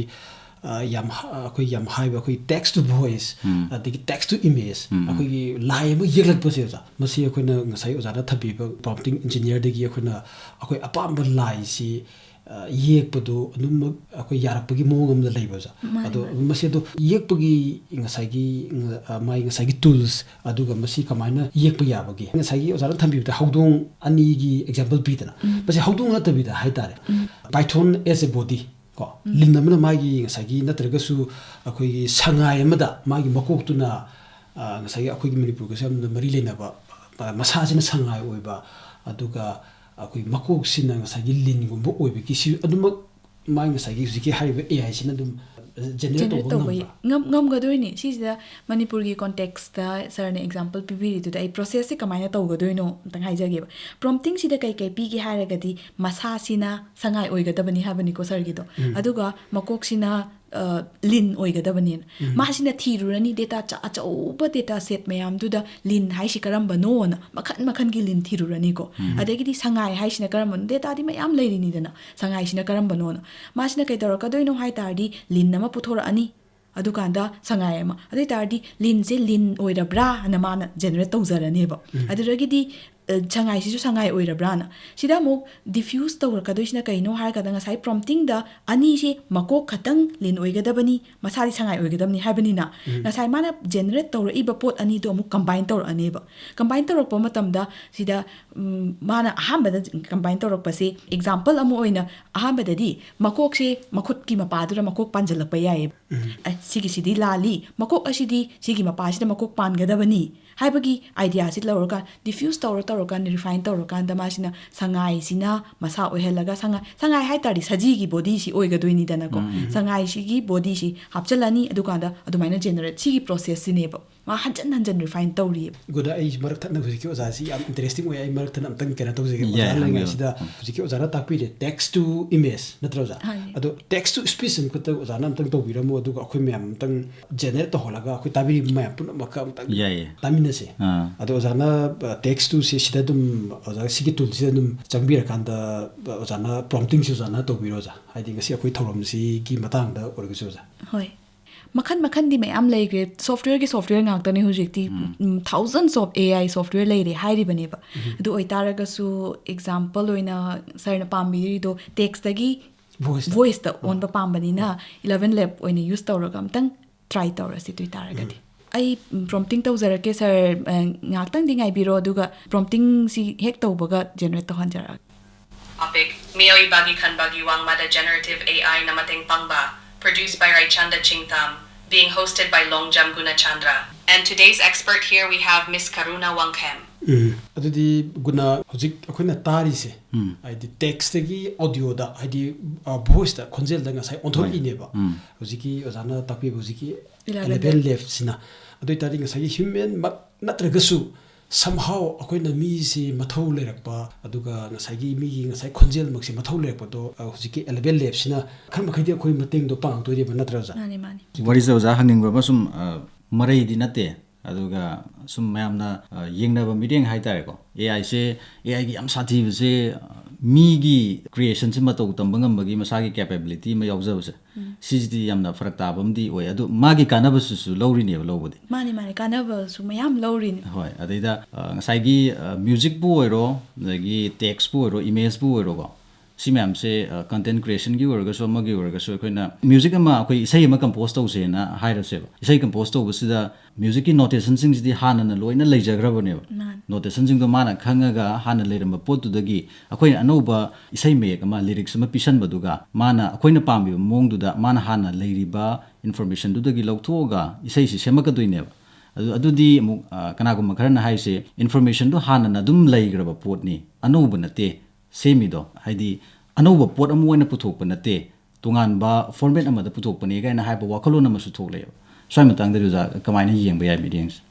ꯑ, ꯌꯥꯝ ꯍ-, ꯑꯩꯈꯣꯏ ꯌꯥꯝ ꯍꯥꯏꯕ ꯑꯩꯈꯣꯏ text to voice, ꯑꯗꯒꯤ text to image, ꯑꯩꯈꯣꯏꯒꯤ ꯂꯥꯏ ꯑꯃ ꯌꯦꯛꯂꯛꯄꯁꯦ ꯑꯣꯖꯥ, ꯃꯁꯤ ꯑꯩꯈꯣꯏꯅ ꯉꯁꯥꯏ ꯑꯣꯖꯥꯅ ꯊꯝꯕꯤꯕ prompting engineer ꯗꯒꯤ ꯑꯩꯈꯣꯏꯅ ꯑꯩꯈꯣꯏ ꯑꯄꯥꯝꯕ ꯂꯥꯏꯁꯤ, ꯑ, ꯌꯦꯛꯄꯗꯣ ꯑꯗꯨꯝꯃꯛ ꯑꯩꯈꯣꯏ ꯌꯥꯔꯛꯄꯒꯤ ꯃꯑꯣꯡ ꯑꯃꯗ ꯂꯩꯕ ꯑꯣꯖꯥ꯫ ꯃꯥꯅꯤ, ꯑꯗꯣ ꯃꯥꯅꯤ꯫ ꯃꯁꯤ ꯑꯗꯣ ꯌꯦꯛꯄꯒꯤ ꯉꯁꯥꯏꯒꯤ, ꯑ, ꯃꯥꯒꯤ ꯉꯁꯥꯏꯒꯤ tools, ꯑꯗꯨꯒ ꯃꯁꯤ ꯀꯃꯥꯏꯅ ꯌꯦꯛꯄ ꯌꯥꯕꯒꯦ? ꯉꯁꯥꯏꯒꯤ ꯑꯣꯖꯥꯅ ꯊꯝꯕꯤꯕꯗ ꯍꯧꯗꯣꯡ ꯑꯅꯤꯒꯤ example ꯄꯤꯗꯅ, ꯃꯁꯤ ꯍꯧꯗꯣꯡ ꯅꯠꯇꯕꯤꯗ ꯍꯥꯏꯇꯥꯔꯦ, Python as a body ꯀꯣ, ꯂꯤꯟ ꯑꯃꯅ ꯃꯥꯒꯤ ꯉꯁꯥꯏꯒꯤ, ꯅꯠꯇ꯭ꯔꯒꯁꯨ ꯑꯩꯈꯣꯏꯒꯤ ꯁꯉꯥꯏ ꯑꯃꯗ ꯃꯥꯒꯤ ꯃꯀꯣꯛꯇꯨꯅ, ꯑ, ꯉꯁꯥꯏꯒꯤ ꯑꯩꯈꯣꯏꯒꯤ ꯃꯅꯤꯄꯨꯔꯒꯁꯨ ꯌꯥꯝꯅ ꯃꯔꯤ ꯂꯩꯅꯕ, ꯑ, ꯃꯁꯥꯁꯤꯅ ꯁꯉꯥꯏ ꯑꯣꯏꯕ, ꯑꯗꯨꯒ ꯑꯩꯈꯣꯏ ꯃꯀꯣꯛꯁꯤꯅ ꯉꯁꯥꯏꯒꯤ ꯂꯤꯟꯒꯨꯝꯕ ꯑꯣꯏꯕꯒꯤ, ꯁꯤ ꯑꯗꯨꯃꯛ ꯃꯥꯒꯤ ꯉꯁꯥꯏꯒꯤ ꯍꯧꯖꯤꯛꯀꯤ ꯍꯥꯏꯔꯤꯕ A I ꯁꯤꯅ ꯑꯗꯨꯝ generate Generate ꯇꯧꯕ ꯇꯧꯕ ꯉꯝꯕ? ꯉꯝ-, ꯉꯝꯒꯗꯣꯏꯅꯦ꯫ ꯁꯤꯁꯤꯗ ꯃꯅꯤꯄꯨꯔꯒꯤ context ꯇ sir ꯅ example ꯄꯤꯕꯤꯔꯤꯗꯨꯗ ꯑꯩ process ꯁꯦ ꯀꯃꯥꯏꯅ ꯇꯧꯒꯗꯣꯏꯅꯣ ꯑꯝꯇꯪ ꯍꯥꯏꯖꯒꯦꯕ꯫ Prompting ꯁꯤꯗ ꯀꯩ ꯀꯩ ꯄꯤꯒꯦ ꯍꯥꯏꯔꯒꯗꯤ, ꯃꯁꯥꯁꯤꯅ ꯁꯉꯥꯏ ꯑꯣꯏꯒꯗꯕꯅꯤ ꯍꯥꯏꯕꯅꯤꯀꯣ sir ꯒꯤꯗꯣ꯫ ꯑꯗꯨꯒ ꯃꯀꯣꯛꯁꯤꯅ ꯂꯤꯟ ꯑꯣꯏꯒꯗꯕꯅꯦꯅ꯫ ꯃꯥꯁꯤꯅ ꯊꯤꯔꯨꯔꯅꯤ, ꯗꯦꯇꯥ ꯑꯆꯧꯕ ꯗꯦꯇꯥ ꯁꯦꯠ ꯃꯌꯥꯝꯗꯨꯗ ꯂꯤꯟ ꯍꯥꯏꯁꯤ ꯀꯔꯝꯕꯅꯣꯅ ꯃꯈꯟ ꯃꯈꯟꯒꯤ ꯂꯤꯟ ꯊꯤꯔꯨꯔꯅꯤꯀꯣ꯫ ꯑꯗꯒꯤꯗꯤ ꯁꯉꯥꯏ ꯍꯥꯏꯁꯤꯅ ꯀꯔꯝꯕꯅꯣ, ꯗꯦꯇꯥꯗꯤ ꯃꯌꯥꯝ ꯂꯩꯔꯤꯅꯤꯗꯅ, ꯁꯉꯥꯏꯁꯤꯅ ꯀꯔꯝꯕꯅꯣꯅ꯫ ꯃꯥꯁꯤꯅ ꯀꯩ ꯇꯧꯔꯛꯀꯗꯣꯏꯅꯣ ꯍꯥꯏ ꯇꯥꯔꯗꯤ, ꯂꯤꯟ ꯑꯃ ꯄꯨꯊꯣꯔꯛꯑꯅꯤ, ꯑꯗꯨꯀꯥꯟꯗ ꯁꯉꯥꯏ ꯑꯃ꯫ ꯑꯗꯨ ꯑꯣꯏ ꯇꯥꯔꯗꯤ ꯂꯤꯟꯁꯦ ꯂꯤꯟ ꯑꯣꯏꯔꯕ꯭ꯔꯥ ꯑꯅ ꯃꯥꯅ ꯖꯦꯅꯦꯔꯦꯠ ꯇꯧꯖꯔꯅꯦꯕ꯫ ꯑꯗꯨꯗꯒꯤꯗꯤ ꯑ, ꯁꯉꯥꯏꯁꯤꯁꯨ ꯁꯉꯥꯏ ꯑꯣꯏꯔꯕ꯭ꯔꯥꯅ꯫ ꯁꯤꯗ ꯑꯃꯨꯛ ꯗꯤꯐ꯭ꯌꯨꯁ ꯇꯧꯔꯛꯀꯗꯣꯏꯁꯤꯅ ꯀꯩꯅꯣ ꯍꯥꯏꯔꯀꯥꯟꯗ, ꯉꯁꯥꯏ ꯄ꯭ꯔꯣꯝꯇꯤꯡꯗ ꯑꯅꯤꯁꯦ ꯃꯀꯣꯛ ꯈꯛꯇꯪ ꯂꯤꯟ ꯑꯣꯏꯒꯗꯕꯅꯤ, ꯃꯁꯥꯗꯤ ꯁꯉꯥꯏ ꯑꯣꯏꯒꯗꯕꯅꯤ ꯍꯥꯏꯕꯅꯤꯅ, ꯉꯁꯥꯏ ꯃꯥꯅ ꯖꯦꯅꯦꯔꯦꯠ ꯇꯧꯔꯛꯏꯕ ꯄꯣꯠ ꯑꯅꯤꯗꯣ ꯑꯃꯨꯛ ꯀꯝꯕꯥꯏꯟ ꯇꯧꯔꯛꯑꯅꯦꯕ꯫ ꯀꯝꯕꯥꯏꯟ ꯇꯧꯔꯛꯄ ꯃꯇꯝꯗ ꯁꯤꯗ, ꯎꯝ, ꯃꯥꯅ ꯑꯍꯥꯟꯕꯗ ꯀꯝꯕꯥꯏꯟ ꯇꯧꯔꯛꯄꯁꯦ, ꯑꯦꯛꯖꯥꯝꯄꯜ ꯑꯃ ꯑꯣꯏꯅ, ꯑꯍꯥꯟꯕꯗꯗꯤ ꯃꯀꯣꯛꯁꯦ ꯃꯈꯨꯠꯀꯤ ꯃꯄꯥꯗꯨꯗ ꯃꯀꯣꯛ ꯄꯥꯟꯁꯤꯜꯂꯛꯄ ꯌꯥꯏꯌꯦꯕ꯫ ꯑꯦ, ꯁꯤꯒꯤꯁꯤꯗꯤ ꯂꯥꯜꯂꯤ, ꯃꯀꯣꯛ ꯑꯁꯤꯗꯤ ꯁꯤꯒꯤ ꯃꯄꯥꯁꯤꯗ ꯃꯀꯣꯛ ꯄꯥꯟꯒꯗꯕꯅꯤ ꯍꯥꯏꯕꯒꯤ ꯑꯥꯏꯗꯤꯌꯥꯁꯤ ꯂꯧꯔꯒ, ꯗꯤꯐ꯭ꯌꯨꯁ ꯇꯧꯔ ꯇꯧꯔꯀꯥꯟꯗ, ꯔꯤꯐꯥꯏꯟ ꯇꯧꯔꯀꯥꯟꯗ, ꯃꯥꯁꯤꯅ ꯁꯉꯥꯏꯁꯤꯅ ꯃꯁꯥ ꯑꯣꯏꯍꯜꯂꯒ, ꯁꯉꯥꯏ, ꯁꯉꯥꯏ ꯍꯥꯏ ꯇꯥꯔꯗꯤ ꯁꯖꯤꯒꯤ ꯕꯣꯗꯤꯁꯤ ꯑꯣꯏꯒꯗꯣꯏꯅꯤꯗꯅꯀꯣ꯫ ꯁꯉꯥꯏꯁꯤꯒꯤ ꯕꯣꯗꯤꯁꯤ ꯍꯥꯞꯆꯤꯜꯂꯅꯤ, ꯑꯗꯨꯀꯥꯟꯗ ꯑꯗꯨꯃꯥꯏꯅ ꯖꯦꯅꯦꯔꯦꯠ, ꯁꯤꯒꯤ ꯄ꯭ꯔꯣꯁꯦꯁꯁꯤꯅꯦꯕ ꯃꯥ ꯍꯟꯖꯟ ꯍꯟꯖꯟ ꯔꯤꯐꯥꯏꯟ ꯇꯧꯔꯤꯑꯕ꯫ ꯒꯨꯗ, ꯑꯩ ꯃꯔꯛ ꯊꯠꯅ, ꯍꯧꯖꯤꯛꯀꯤ ꯑꯣꯖꯥꯁꯤ ꯌꯥꯝ ꯏꯟꯇꯔꯦꯁꯇꯤꯡ ꯑꯣꯏ꯫ ꯑꯩ ꯃꯔꯛ ꯊꯠꯅ ꯑꯝꯇꯪ ꯀꯩꯅꯣ ꯇꯧꯖꯒꯦ꯫ ꯌꯥꯏ, ꯑꯣꯖꯥ ꯍꯪꯕꯤꯌꯨ꯫ ꯂꯩꯔꯤꯉꯩꯁꯤꯗ ꯍꯧꯖꯤꯛꯀꯤ ꯑꯣꯖꯥꯅ ꯇꯥꯛꯄꯤꯔꯦ, text to image ꯅꯠꯇ꯭ꯔꯣ ꯑꯣꯖꯥ? ꯍꯥꯏ꯫ ꯑꯗꯣ text to speech ꯑꯃꯈꯛꯇ ꯑꯣꯖꯥꯅ ꯑꯝꯇꯪ ꯇꯧꯕꯤꯔꯝꯃꯣ, ꯑꯗꯨꯒ ꯑꯩꯈꯣꯏ ꯃꯌꯥꯝ ꯑꯝꯇꯪ ꯖꯦꯅꯦꯔꯦꯠ ꯇꯧꯍꯜꯂꯒ ꯑꯩꯈꯣꯏ ꯇꯥꯕꯤꯔꯤꯕ ꯃꯌꯥꯝ ꯄꯨꯝꯅꯃꯛꯀ ꯑꯝꯇꯪ ꯌꯥꯏꯌꯦ꯫ ꯇꯥꯃꯤꯟꯅꯁꯦ꯫ ꯑꯥ꯫ ꯑꯗꯣ ꯑꯣꯖꯥꯅ text to ꯁꯤꯗ ꯑꯗꯨꯝ, ꯑꯣꯖꯥ ꯁꯤꯒꯤ ꯇꯨꯜꯁꯤꯗ ꯑꯗꯨꯝ ꯆꯪꯕꯤꯔꯀꯥꯟꯗ ꯑꯣꯖꯥꯅ ꯄ꯭ꯔꯣꯝꯇꯤꯡꯁꯤ ꯑꯣꯖꯥꯅ ꯇꯧꯕꯤꯔꯣ ꯑꯣꯖꯥ, ꯍꯥꯏꯗꯤ ꯉꯁꯤ ꯑꯩꯈꯣꯏ ꯊꯧꯔꯝꯁꯤꯒꯤ ꯃꯇꯥꯡꯗ ꯑꯣꯏꯔꯒꯁꯨ ꯑꯣꯖꯥ꯫ ꯍꯣꯏ, ꯃꯈꯟ ꯃꯈꯟꯗꯤ ꯃꯌꯥꯝ ꯂꯩꯈ꯭ꯔꯦ꯫ ꯁꯣꯐꯋꯦꯌꯔꯒꯤ ꯁꯣꯐꯋꯦꯌꯔ ꯉꯥꯛꯇꯅꯤ ꯍꯧꯖꯤꯛꯇꯤ꯫ ꯎꯝ, thousands of AI software ꯂꯩꯔꯦ ꯍꯥꯏꯔꯤꯕꯅꯦꯕ꯫ ꯑꯗꯨ ꯑꯣꯏꯇꯥꯔꯒꯁꯨ, ꯑꯦꯛꯖꯥꯝꯄꯜ ꯑꯣꯏꯅ ꯁꯥꯔꯅ ꯄꯥꯝꯕꯤꯔꯤꯗꯣ ꯇꯦꯛꯁꯇꯒꯤ Voiceꯇ꯫ ꯚꯣꯏꯁꯇ ꯑꯣꯟꯕ ꯄꯥꯝꯕꯅꯤꯅ, ꯏꯂꯦꯚꯦꯟ ꯂꯦꯞ ꯑꯣꯏꯅ ꯌꯨꯁ ꯇꯧꯔꯒ ꯑꯝꯇꯪ ꯇ꯭ꯔꯥꯏ ꯇꯧꯔꯁꯤ꯫ ꯑꯗꯨ ꯑꯣꯏꯇꯥꯔꯒꯗꯤ ꯑꯩ ꯄ꯭ꯔꯣꯝꯇꯤꯡ ꯇꯧꯖꯔꯛꯀꯦ ꯁꯥꯔ꯫ ꯉꯥꯏꯍꯥꯛꯇꯪꯗꯤ ꯉꯥꯏꯕꯤꯔꯣ, ꯑꯗꯨꯒ ꯄ꯭ꯔꯣꯝꯇꯤꯡꯁꯤ ꯍꯦꯛ ꯇꯧꯕꯒ ꯖꯦꯅꯦꯔꯦꯠ ꯇꯧꯍꯟꯖꯔꯛꯑꯒꯦ꯫ ꯑꯄꯤꯛ ꯃꯤꯑꯣꯏꯕꯒꯤ ꯈꯟꯕꯒꯤ ꯋꯥꯡꯃꯗ generative AIꯅ ꯃꯇꯦꯡ ꯄꯥꯡꯕ, produced by Raichanda Chingtham, being hosted by Longjam Gunachandra. And today's expert here we have Miss Karuna Wangkhem. ꯎꯝ, ꯑꯗꯨꯗꯤ ꯒꯨꯅꯥ, ꯍꯧꯖꯤꯛ ꯑꯩꯈꯣꯏꯅ ꯇꯥꯔꯤꯁꯦ, ꯍꯥꯏꯗꯤ ꯇꯦꯛꯁꯇꯒꯤ ꯑꯣꯗꯤꯑꯣꯗ, ꯍꯥꯏꯗꯤ ꯚꯣꯏꯁꯇ, ꯈꯣꯟꯖꯦꯜꯗ ꯉꯁꯥꯏ ꯑꯣꯟꯊꯣꯔꯛꯏꯅꯦꯕ꯫ ꯍꯧꯖꯤꯛꯀꯤ ꯑꯣꯖꯥꯅ ꯇꯥꯛꯄꯤꯕ ꯍꯧꯖꯤꯛꯀꯤ Eleven eleven lepꯁꯤꯅ꯫ ꯑꯗꯨ ꯑꯣꯏꯇꯥꯔꯗꯤ ꯉꯁꯥꯏꯒꯤ ꯍ꯭ꯌꯨꯃꯦꯟꯃꯛ ꯅꯠꯇ꯭ꯔꯒꯁꯨ Somehow ꯑꯩꯈꯣꯏꯅ ꯃꯤꯁꯤ ꯃꯊꯧ ꯂꯩꯔꯛꯄ, ꯑꯗꯨꯒ ꯉꯁꯥꯏꯒꯤ ꯃꯤꯒꯤ ꯉꯁꯥꯏ ꯈꯣꯟꯖꯦꯜꯃꯛꯁꯤ ꯃꯊꯧ ꯂꯩꯔꯛꯄꯗꯣ, ꯑ, ꯍꯧꯖꯤꯛꯀꯤ ꯑꯦꯂꯕꯦꯟ ꯂꯦꯞꯁꯤꯅ ꯈꯔ ꯃꯈꯩꯗꯤ ꯑꯩꯈꯣꯏ ꯃꯇꯦꯡꯗꯣ ꯄꯥꯡꯉꯛꯇꯣꯏꯅꯦꯕ, ꯅꯠꯇ꯭ꯔꯥ ꯑꯣꯖꯥ? ꯃꯥꯅꯦ, ꯃꯥꯅꯦ꯫ ꯋꯥꯔꯤꯁꯦ ꯑꯣꯖꯥ ꯍꯪꯅꯤꯡꯕ ꯑꯃ ꯁꯨꯝ, ꯑ, ꯃꯔꯩꯗꯤ ꯅꯠꯇꯦ, ꯑꯗꯨꯒ ꯁꯨꯝ ꯃꯌꯥꯝꯅ, ꯑ, ꯌꯦꯡꯅꯕ ꯃꯤꯠꯌꯦꯡ ꯍꯥꯏꯇꯥꯔꯦꯀꯣ, ꯑꯦ ꯑꯥꯏꯁꯦ, ꯑꯦ ꯑꯥꯏꯒꯤ ꯌꯥꯝ ꯁꯥꯊꯤꯕꯁꯦ, ꯑ, ꯃꯤꯒꯤ ꯀ꯭ꯔꯤꯌꯦꯁꯟꯁꯦ ꯃꯇꯧ ꯇꯝꯕ ꯉꯝꯕꯒꯤ ꯃꯁꯥꯒꯤ ꯀꯦꯄꯦꯕꯤꯂꯤꯇꯤ ꯑꯃ ꯌꯥꯎꯖꯕꯁꯦ, ꯎꯝ꯫ ꯁꯤꯁꯤꯗꯤ ꯌꯥꯝꯅ ꯐꯔꯛ ꯇꯥꯕ ꯑꯃꯗꯤ ꯑꯣꯏ꯫ ꯑꯗꯣ ꯃꯥꯒꯤ ꯀꯥꯟꯅꯕꯁꯤꯁꯨ ꯂꯧꯔꯤꯅꯦꯕ, ꯂꯧꯕꯗꯤ꯫ ꯃꯥꯅꯦ, ꯃꯥꯅꯦ, ꯀꯥꯟꯅꯕꯁꯨ ꯃꯌꯥꯝ ꯂꯧꯔꯤꯅꯦ꯫ ꯍꯣꯏ, ꯑꯗꯩꯗ, ꯑ, ꯉꯁꯥꯏꯒꯤ, ꯑ, ꯃ꯭ꯌꯨꯖꯤꯛꯄꯨ ꯑꯣꯏꯔꯣ, ꯑꯗꯒꯤ ꯇꯦꯛꯁꯄꯨ ꯑꯣꯏꯔꯣ, ꯏꯃꯦꯖꯄꯨ ꯑꯣꯏꯔꯣꯀꯣ, ꯁꯤ ꯃꯌꯥꯝꯁꯦ, ꯑ, ꯀꯟꯇꯦꯟ ꯀ꯭ꯔꯤꯌꯦꯁꯟꯒꯤ ꯑꯣꯏꯔꯒꯁꯨ, ꯑꯃꯒꯤ ꯑꯣꯏꯔꯒꯁꯨ, ꯑꯩꯈꯣꯏꯅ ꯃ꯭ꯌꯨꯖꯤꯛ ꯑꯃ, ꯑꯩꯈꯣꯏ ꯏꯁꯩ ꯑꯃ ꯀꯝꯄꯣꯁ ꯇꯧꯁꯦꯅ ꯍꯥꯏꯔꯁꯦꯕ꯫ ꯏꯁꯩ ꯀꯝꯄꯣꯁ ꯇꯧꯕꯁꯤꯗ ꯃ꯭ꯌꯨꯖꯤꯛꯀꯤ ꯅꯣꯇꯦꯁꯟꯁꯤꯡꯁꯤꯗꯤ ꯍꯥꯟꯅꯅ ꯂꯣꯏꯅ ꯂꯩꯖꯈ꯭ꯔꯕꯅꯦꯕ꯫ ꯃꯥꯅꯦ꯫ ꯅꯣꯇꯦꯁꯟꯁꯤꯡꯗꯣ ꯃꯥꯅ ꯈꯪꯉꯒ, ꯍꯥꯟꯅ ꯂꯩꯔꯝꯕ ꯄꯣꯠꯇꯨꯗꯒꯤ ꯑꯩꯈꯣꯏꯅ ꯑꯅꯧꯕ ꯏꯁꯩ ꯃꯌꯦꯛ ꯑꯃ, ꯂꯤꯔꯤꯛꯁ ꯑꯃ ꯄꯤꯁꯟꯕꯗꯨꯒ, ꯃꯥꯅ ꯑꯩꯈꯣꯏꯅ ꯄꯥꯝꯃꯤꯕ ꯃꯑꯣꯡꯗꯨꯗ ꯃꯥꯅ ꯍꯥꯟꯅ ꯂꯩꯔꯤꯕ ꯏꯟꯐꯣꯔꯃꯦꯁꯟꯗꯨꯗꯒꯤ ꯂꯧꯊꯣꯛꯑꯒ ꯏꯁꯩꯁꯤ ꯁꯦꯝꯃꯛꯀꯗꯣꯏꯅꯦꯕ꯫ ꯑꯗꯨ, ꯑꯗꯨꯗꯤ ꯑꯃꯨꯛ, ꯑ, ꯀꯅꯥꯒꯨꯝꯕ ꯈꯔꯅ ꯍꯥꯏꯁꯦ, ꯏꯟꯐꯣꯔꯃꯦꯁꯟꯗꯣ ꯍꯥꯟꯅꯅ ꯑꯗꯨꯝ ꯂꯩꯈ꯭ꯔꯕ ꯄꯣꯠꯅꯤ, ꯑꯅꯧꯕ ꯅꯠꯇꯦ ꯁꯦꯝꯃꯤꯗꯣ, ꯍꯥꯏꯗꯤ ꯑꯅꯧꯕ ꯄꯣꯠ ꯑꯃ ꯑꯣꯏꯅ ꯄꯨꯊꯣꯛꯄ ꯅꯠꯇꯦ, ꯇꯣꯉꯥꯟꯕ ꯐꯣꯔꯃꯦꯠ ꯑꯃꯗ ꯄꯨꯊꯣꯛꯄꯅꯦ ꯀꯥꯏꯅ ꯍꯥꯏꯕ ꯋꯥꯈꯜꯂꯣꯟ ꯑꯃꯁꯨ ꯊꯣꯛꯂꯛꯑꯦꯕ꯫ ꯁ꯭ꯋꯥꯏ ꯃꯇꯥꯡꯗꯗꯤ ꯑꯣꯖꯥ ꯀꯃꯥꯏꯅ ꯌꯦꯡꯕ ꯌꯥꯏ ꯃꯤꯠꯌꯦꯡꯁꯦ?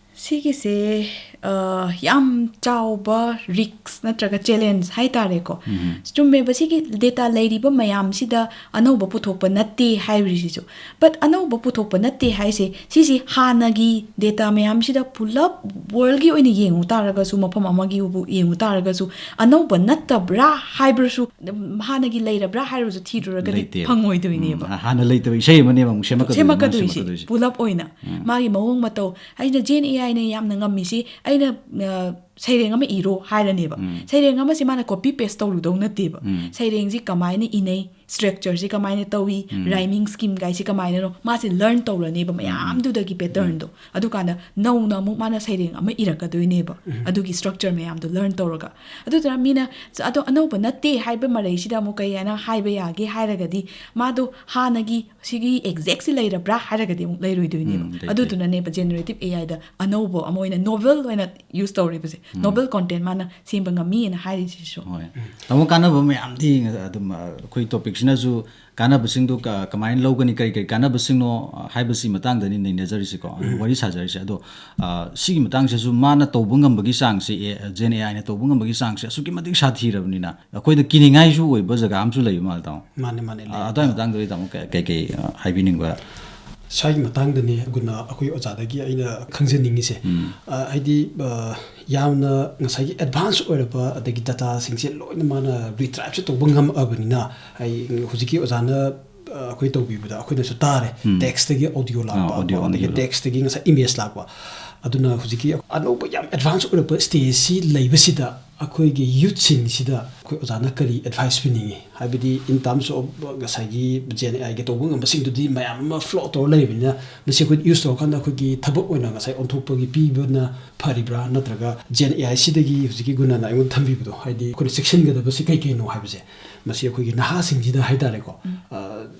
ꯁꯤꯒꯤꯁꯦ, ꯑ, ꯌꯥꯝ ꯆꯥꯎꯕ ꯔꯤꯛꯁ ꯅꯠꯇ꯭ꯔꯒ ꯆꯦꯂꯦꯟꯖ ꯍꯥꯏꯇꯥꯔꯦꯀꯣ꯫ ꯎꯝ꯫ ꯆꯨꯝꯃꯦꯕ, ꯁꯤꯒꯤ ꯗꯦꯇꯥ ꯂꯩꯔꯤꯕ ꯃꯌꯥꯝꯁꯤꯗ ꯑꯅꯧꯕ ꯄꯨꯊꯣꯛꯄ ꯅꯠꯇꯦ ꯍꯥꯏꯔꯤꯁꯤꯁꯨ꯫ ꯕꯠ ꯑꯅꯧꯕ ꯄꯨꯊꯣꯛꯄ ꯅꯠꯇꯦ ꯍꯥꯏꯁꯦ, ꯁꯤꯁꯤ ꯍꯥꯟꯅꯒꯤ ꯗꯦꯇꯥ ꯃꯌꯥꯝꯁꯤꯗ ꯄꯨꯂꯞ ꯋꯥꯔꯜꯒꯤ ꯑꯣꯏꯅ ꯌꯦꯡꯉꯨ ꯇꯥꯔꯒꯁꯨ, ꯃꯐꯝ ꯑꯃꯒꯤꯕꯨ ꯌꯦꯡꯉꯨ ꯇꯥꯔꯒꯁꯨ, ꯑꯅꯧꯕ ꯅꯠꯇꯕ꯭ꯔꯥ ꯍꯥꯏꯕ꯭ꯔꯁꯨ, ꯎꯝ, ꯍꯥꯟꯅꯒꯤ ꯂꯩꯔꯕ꯭ꯔꯥ ꯍꯥꯏꯔꯨꯁꯨ ꯊꯤꯔꯨꯔꯒꯗꯤ ꯂꯩꯇꯦꯕ꯫ ꯐꯪꯉꯣꯏꯗꯣꯏꯅꯦꯕ꯫ ꯎꯝ, ꯍꯥꯟꯅ ꯂꯩꯇꯕ ꯏꯁꯩ ꯑꯃꯅꯦꯕ ꯑꯃꯨꯛ ꯁꯦꯝꯃꯛꯀꯗꯣꯏꯅꯦ, ꯃꯥꯅ ꯁꯦꯝꯃꯛꯀꯗꯣꯏꯁꯦ ꯁꯦꯝꯃꯛꯀꯗꯣꯏꯁꯦ꯫ ꯄꯨꯂꯞ ꯑꯣꯏꯅ꯫ ꯎꯝ꯫ ꯃꯥꯒꯤ ꯃꯑꯣꯡ ꯃꯇꯧ, ꯑꯩꯅ ꯖꯦꯟ ꯑꯦ ꯑꯥꯏꯅ ꯌꯥꯝꯅ ꯉꯝꯃꯤꯁꯤ, ꯑꯩꯅ, ꯑ, ꯁꯩꯔꯦꯡ ꯑꯃ ꯏꯔꯣ ꯍꯥꯏꯔꯅꯦꯕ꯫ ꯎꯝ꯫ ꯁꯩꯔꯦꯡ ꯑꯃꯁꯦ ꯃꯥꯅ ꯀꯣꯄꯤ ꯄꯦꯁ ꯇꯧꯔꯨꯗꯧ ꯅꯠꯇꯦꯕ꯫ ꯎꯝ꯫ ꯁꯩꯔꯦꯡꯁꯤ ꯀꯃꯥꯏꯅ ꯏꯅꯩ, ꯁ꯭ꯇ꯭ꯔꯛꯆꯔꯁꯤ ꯀꯃꯥꯏꯅ ꯇꯧꯏ, ꯎꯝ꯫ ꯔꯥꯏꯃꯤꯡ ꯁ꯭ꯀꯤꯝ ꯀꯥꯏꯁꯤ ꯀꯃꯥꯏꯅꯅꯣ, ꯃꯥꯁꯦ ꯂꯔꯟ ꯇꯧꯔꯅꯦꯕ ꯎꯝ, ꯎꯝ꯫ ꯃꯌꯥꯝꯗꯨꯗꯒꯤ ꯄꯦꯇꯔꯟꯗꯣ꯫ ꯎꯝ꯫ ꯑꯗꯨꯀꯥꯟꯗ ꯅꯧꯅ ꯑꯃꯨꯛ ꯃꯥꯅ ꯁꯩꯔꯦꯡ ꯑꯃ ꯏꯔꯛꯀꯗꯣꯏꯅꯦꯕ꯫ ꯎꯝ꯫ ꯑꯗꯨꯒꯤ ꯁ꯭ꯇ꯭ꯔꯛꯆꯔ ꯃꯌꯥꯝꯗꯣ ꯂꯔꯟ ꯇꯧꯔꯒ꯫ ꯑꯗꯨꯗꯨꯅ ꯃꯤꯅ, "ꯑꯗꯣ ꯑꯅꯧꯕ ꯅꯠꯇꯦ" ꯍꯥꯏꯕ ꯃꯔꯩꯁꯤꯗ ꯑꯃꯨꯛ ꯀꯩ ꯍꯥꯏꯅ ꯍꯥꯏꯕ ꯌꯥꯒꯦ ꯍꯥꯏꯔꯒꯗꯤ, ꯃꯥꯗꯣ ꯍꯥꯟꯅꯒꯤ ꯁꯤꯒꯤ ꯑꯦꯛꯖꯦꯛꯁꯤ ꯂꯩꯔꯕ꯭ꯔꯥ ꯍꯥꯏꯔꯒꯗꯤ ꯑꯃꯨꯛ ꯂꯩꯔꯣꯏꯗꯣꯏꯅꯦꯕ꯫ ꯎꯝ, ꯂꯩꯇꯦ꯫ ꯑꯗꯨꯗꯨꯅꯅꯦꯕ ꯖꯦꯅꯦꯔꯦꯇꯤꯞ ꯑꯦ ꯑꯥꯏꯗ ꯑꯅꯧꯕ ꯑꯃ ꯑꯣꯏꯅ, ꯅꯣꯕꯦꯜ ꯑꯣꯏꯅ ꯌꯨꯁ ꯇꯧꯔꯤꯕꯁꯦ꯫ ꯅꯣꯕꯦꯜ ꯀꯣꯟꯇꯦꯟ ꯃꯥꯅ ꯁꯦꯝꯕ ꯉꯝꯃꯤꯅ ꯍꯥꯏꯔꯤꯁꯤꯁꯨ꯫ ꯍꯣꯏ꯫ ꯇꯥꯃꯣ, ꯀꯥꯟꯅꯕ ꯃꯌꯥꯝꯗꯤ ꯑꯗꯨꯝ, ꯑ, ꯑꯩꯈꯣꯏ ꯇꯣꯄꯤꯛꯁꯤꯅꯁꯨ ꯀꯥꯟꯅꯕꯁꯤꯡꯗꯣ ꯀ-, ꯀꯃꯥꯏꯅ ꯂꯧꯒꯅꯤ, ꯀꯔꯤ ꯀꯔꯤ ꯀꯥꯟꯅꯕꯁꯤꯡꯅꯣ, ꯑ, ꯍꯥꯏꯕꯁꯤ ꯃꯇꯥꯡꯗꯅꯤ ꯅꯩꯅꯖꯔꯤꯁꯤꯀꯣ, ꯑꯗꯨ ꯋꯥꯔꯤ ꯁꯥꯖꯔꯤꯁꯦ꯫ ꯑꯗꯣ, ꯑ, ꯁꯤꯒꯤ ꯃꯇꯥꯡꯁꯤꯁꯨ ꯃꯥꯅ ꯇꯧꯕ ꯉꯝꯕꯒꯤ ꯆꯥꯡꯁꯦ, ꯑꯦ, ꯖꯦꯟ ꯑꯦ ꯑꯥꯏꯅ ꯇꯧꯕ ꯉꯝꯕꯒꯤ ꯆꯥꯡꯁꯦ ꯑꯁꯨꯛꯀꯤ ꯃꯇꯤꯛ ꯁꯥꯊꯤꯔꯕꯅꯤꯅ, ꯑꯩꯈꯣꯏꯗ ꯀꯤꯅꯤꯡꯉꯥꯏꯁꯨ ꯑꯣꯏꯕ ꯖꯒꯥ ꯑꯃꯁꯨ ꯂꯩꯕ ꯃꯥꯜꯂꯦ, ꯇꯥꯃꯣ꯫ ꯃꯥꯅꯦ, ꯃꯥꯅꯦ, ꯂꯩ꯫ ꯑ, ꯑꯗꯨꯋꯥꯏ ꯃꯇꯥꯡꯗꯗꯤ ꯇꯥꯃꯣ ꯀ-, ꯀꯩ ꯀꯩ, ꯑ, ꯍꯥꯏꯕꯤꯅꯤꯡꯕ? ꯁ꯭ꯋꯥꯏꯒꯤ ꯃꯇꯥꯡꯗꯅꯦ ꯒꯨꯅ ꯑꯩꯈꯣꯏ ꯑꯣꯖꯥꯗꯒꯤ ꯑꯩꯅ ꯈꯪꯖꯅꯤꯡꯉꯤꯁꯦ꯫ ꯑ, ꯍꯥꯏꯗꯤ, ꯑ, ꯌꯥꯝꯅ ꯉꯁꯥꯏꯒꯤ ꯑꯦꯗꯚꯥꯟꯁ ꯑꯣꯏꯔꯕ ꯑꯗꯒꯤ ꯗꯇꯥꯁꯤꯡꯁꯦ ꯂꯣꯏꯅ ꯃꯥꯅ ꯔꯤꯇ꯭ꯔꯥꯏꯞꯁꯨ ꯇꯧꯕ ꯉꯝꯃꯛꯑꯕꯅꯤꯅ, ꯑꯩ ꯍꯧꯖꯤꯛꯀꯤ ꯑꯣꯖꯥꯅ, ꯑ, ꯑꯩꯈꯣꯏ ꯇꯧꯕꯤꯕꯗ ꯑꯩꯈꯣꯏꯅꯁꯨ ꯇꯥꯔꯦ꯫ ꯇꯦꯛꯁꯇꯒꯤ ꯑꯣꯗꯤꯑꯣ ꯂꯥꯛꯄ, ꯑ, ꯑꯣꯗꯤꯑꯣ, ꯑꯗꯒꯤ ꯑꯣꯗꯤꯑꯣ꯫ ꯇꯦꯛꯁꯇꯒꯤ ꯉꯁꯥꯏ ꯏꯃꯦꯖ ꯂꯥꯛꯄ꯫ ꯑꯗꯨꯅ ꯍꯧꯖꯤꯛꯀꯤ ꯑꯅꯧꯕ ꯌꯥꯝ ꯑꯦꯗꯚꯥꯟꯁ ꯑꯣꯏꯔꯛꯄ ꯁ꯭ꯇꯦꯖꯁꯤ ꯂꯩꯕꯁꯤꯗ ꯑꯩꯈꯣꯏꯒꯤ ꯌꯨꯠꯁꯤꯡꯁꯤꯗ ꯑꯩꯈꯣꯏ ꯑꯣꯖꯥꯅ ꯀꯔꯤ ꯑꯦꯗꯚꯥꯏꯁ ꯄꯤꯅꯤꯡꯉꯤ? ꯍꯥꯏꯕꯗꯤ, in terms of ꯉꯁꯥꯏꯒꯤ ꯖꯦꯟ ꯑꯦ ꯑꯥꯏꯒꯤ ꯇꯧꯕ ꯉꯝꯕꯁꯤꯡꯗꯨꯗꯤ ꯃꯌꯥꯝ ꯑꯃ ꯐ꯭ꯂꯣꯠ ꯇꯧꯔ ꯂꯩꯕꯅꯤꯅ, ꯃꯁꯤ ꯑꯩꯈꯣꯏ ꯌꯨꯁ ꯇꯧꯔꯀꯥꯟꯗ ꯑꯩꯈꯣꯏꯒꯤ ꯊꯕꯛ ꯑꯣꯏꯅ ꯉꯁꯥꯏ ꯑꯣꯟꯊꯣꯛꯄꯒꯤ ꯄꯤꯕꯅ ꯐꯔꯤꯕ꯭ꯔꯥ, ꯅꯠꯇ꯭ꯔꯒ ꯖꯦꯟ ꯑꯦ ꯑꯥꯏ ꯁꯤꯗꯒꯤ ꯍꯧꯖꯤꯛꯀꯤ ꯒꯨꯅꯅ ꯑꯩꯉꯣꯟꯗ ꯊꯝꯕꯤꯕꯗꯣ, ꯍꯥꯏꯗꯤ ꯑꯩꯈꯣꯏꯅ ꯆꯦꯛꯁꯤꯟꯒꯗꯕꯁꯤ ꯀꯩ ꯀꯩꯅꯣ ꯍꯥꯏꯕꯁꯦ, ꯃꯁꯤ ꯑꯩꯈꯣꯏꯒꯤ ꯅꯍꯥꯁꯤꯡꯁꯤꯗ ꯍꯥꯏꯇꯥꯔꯦꯀꯣ, ꯑ,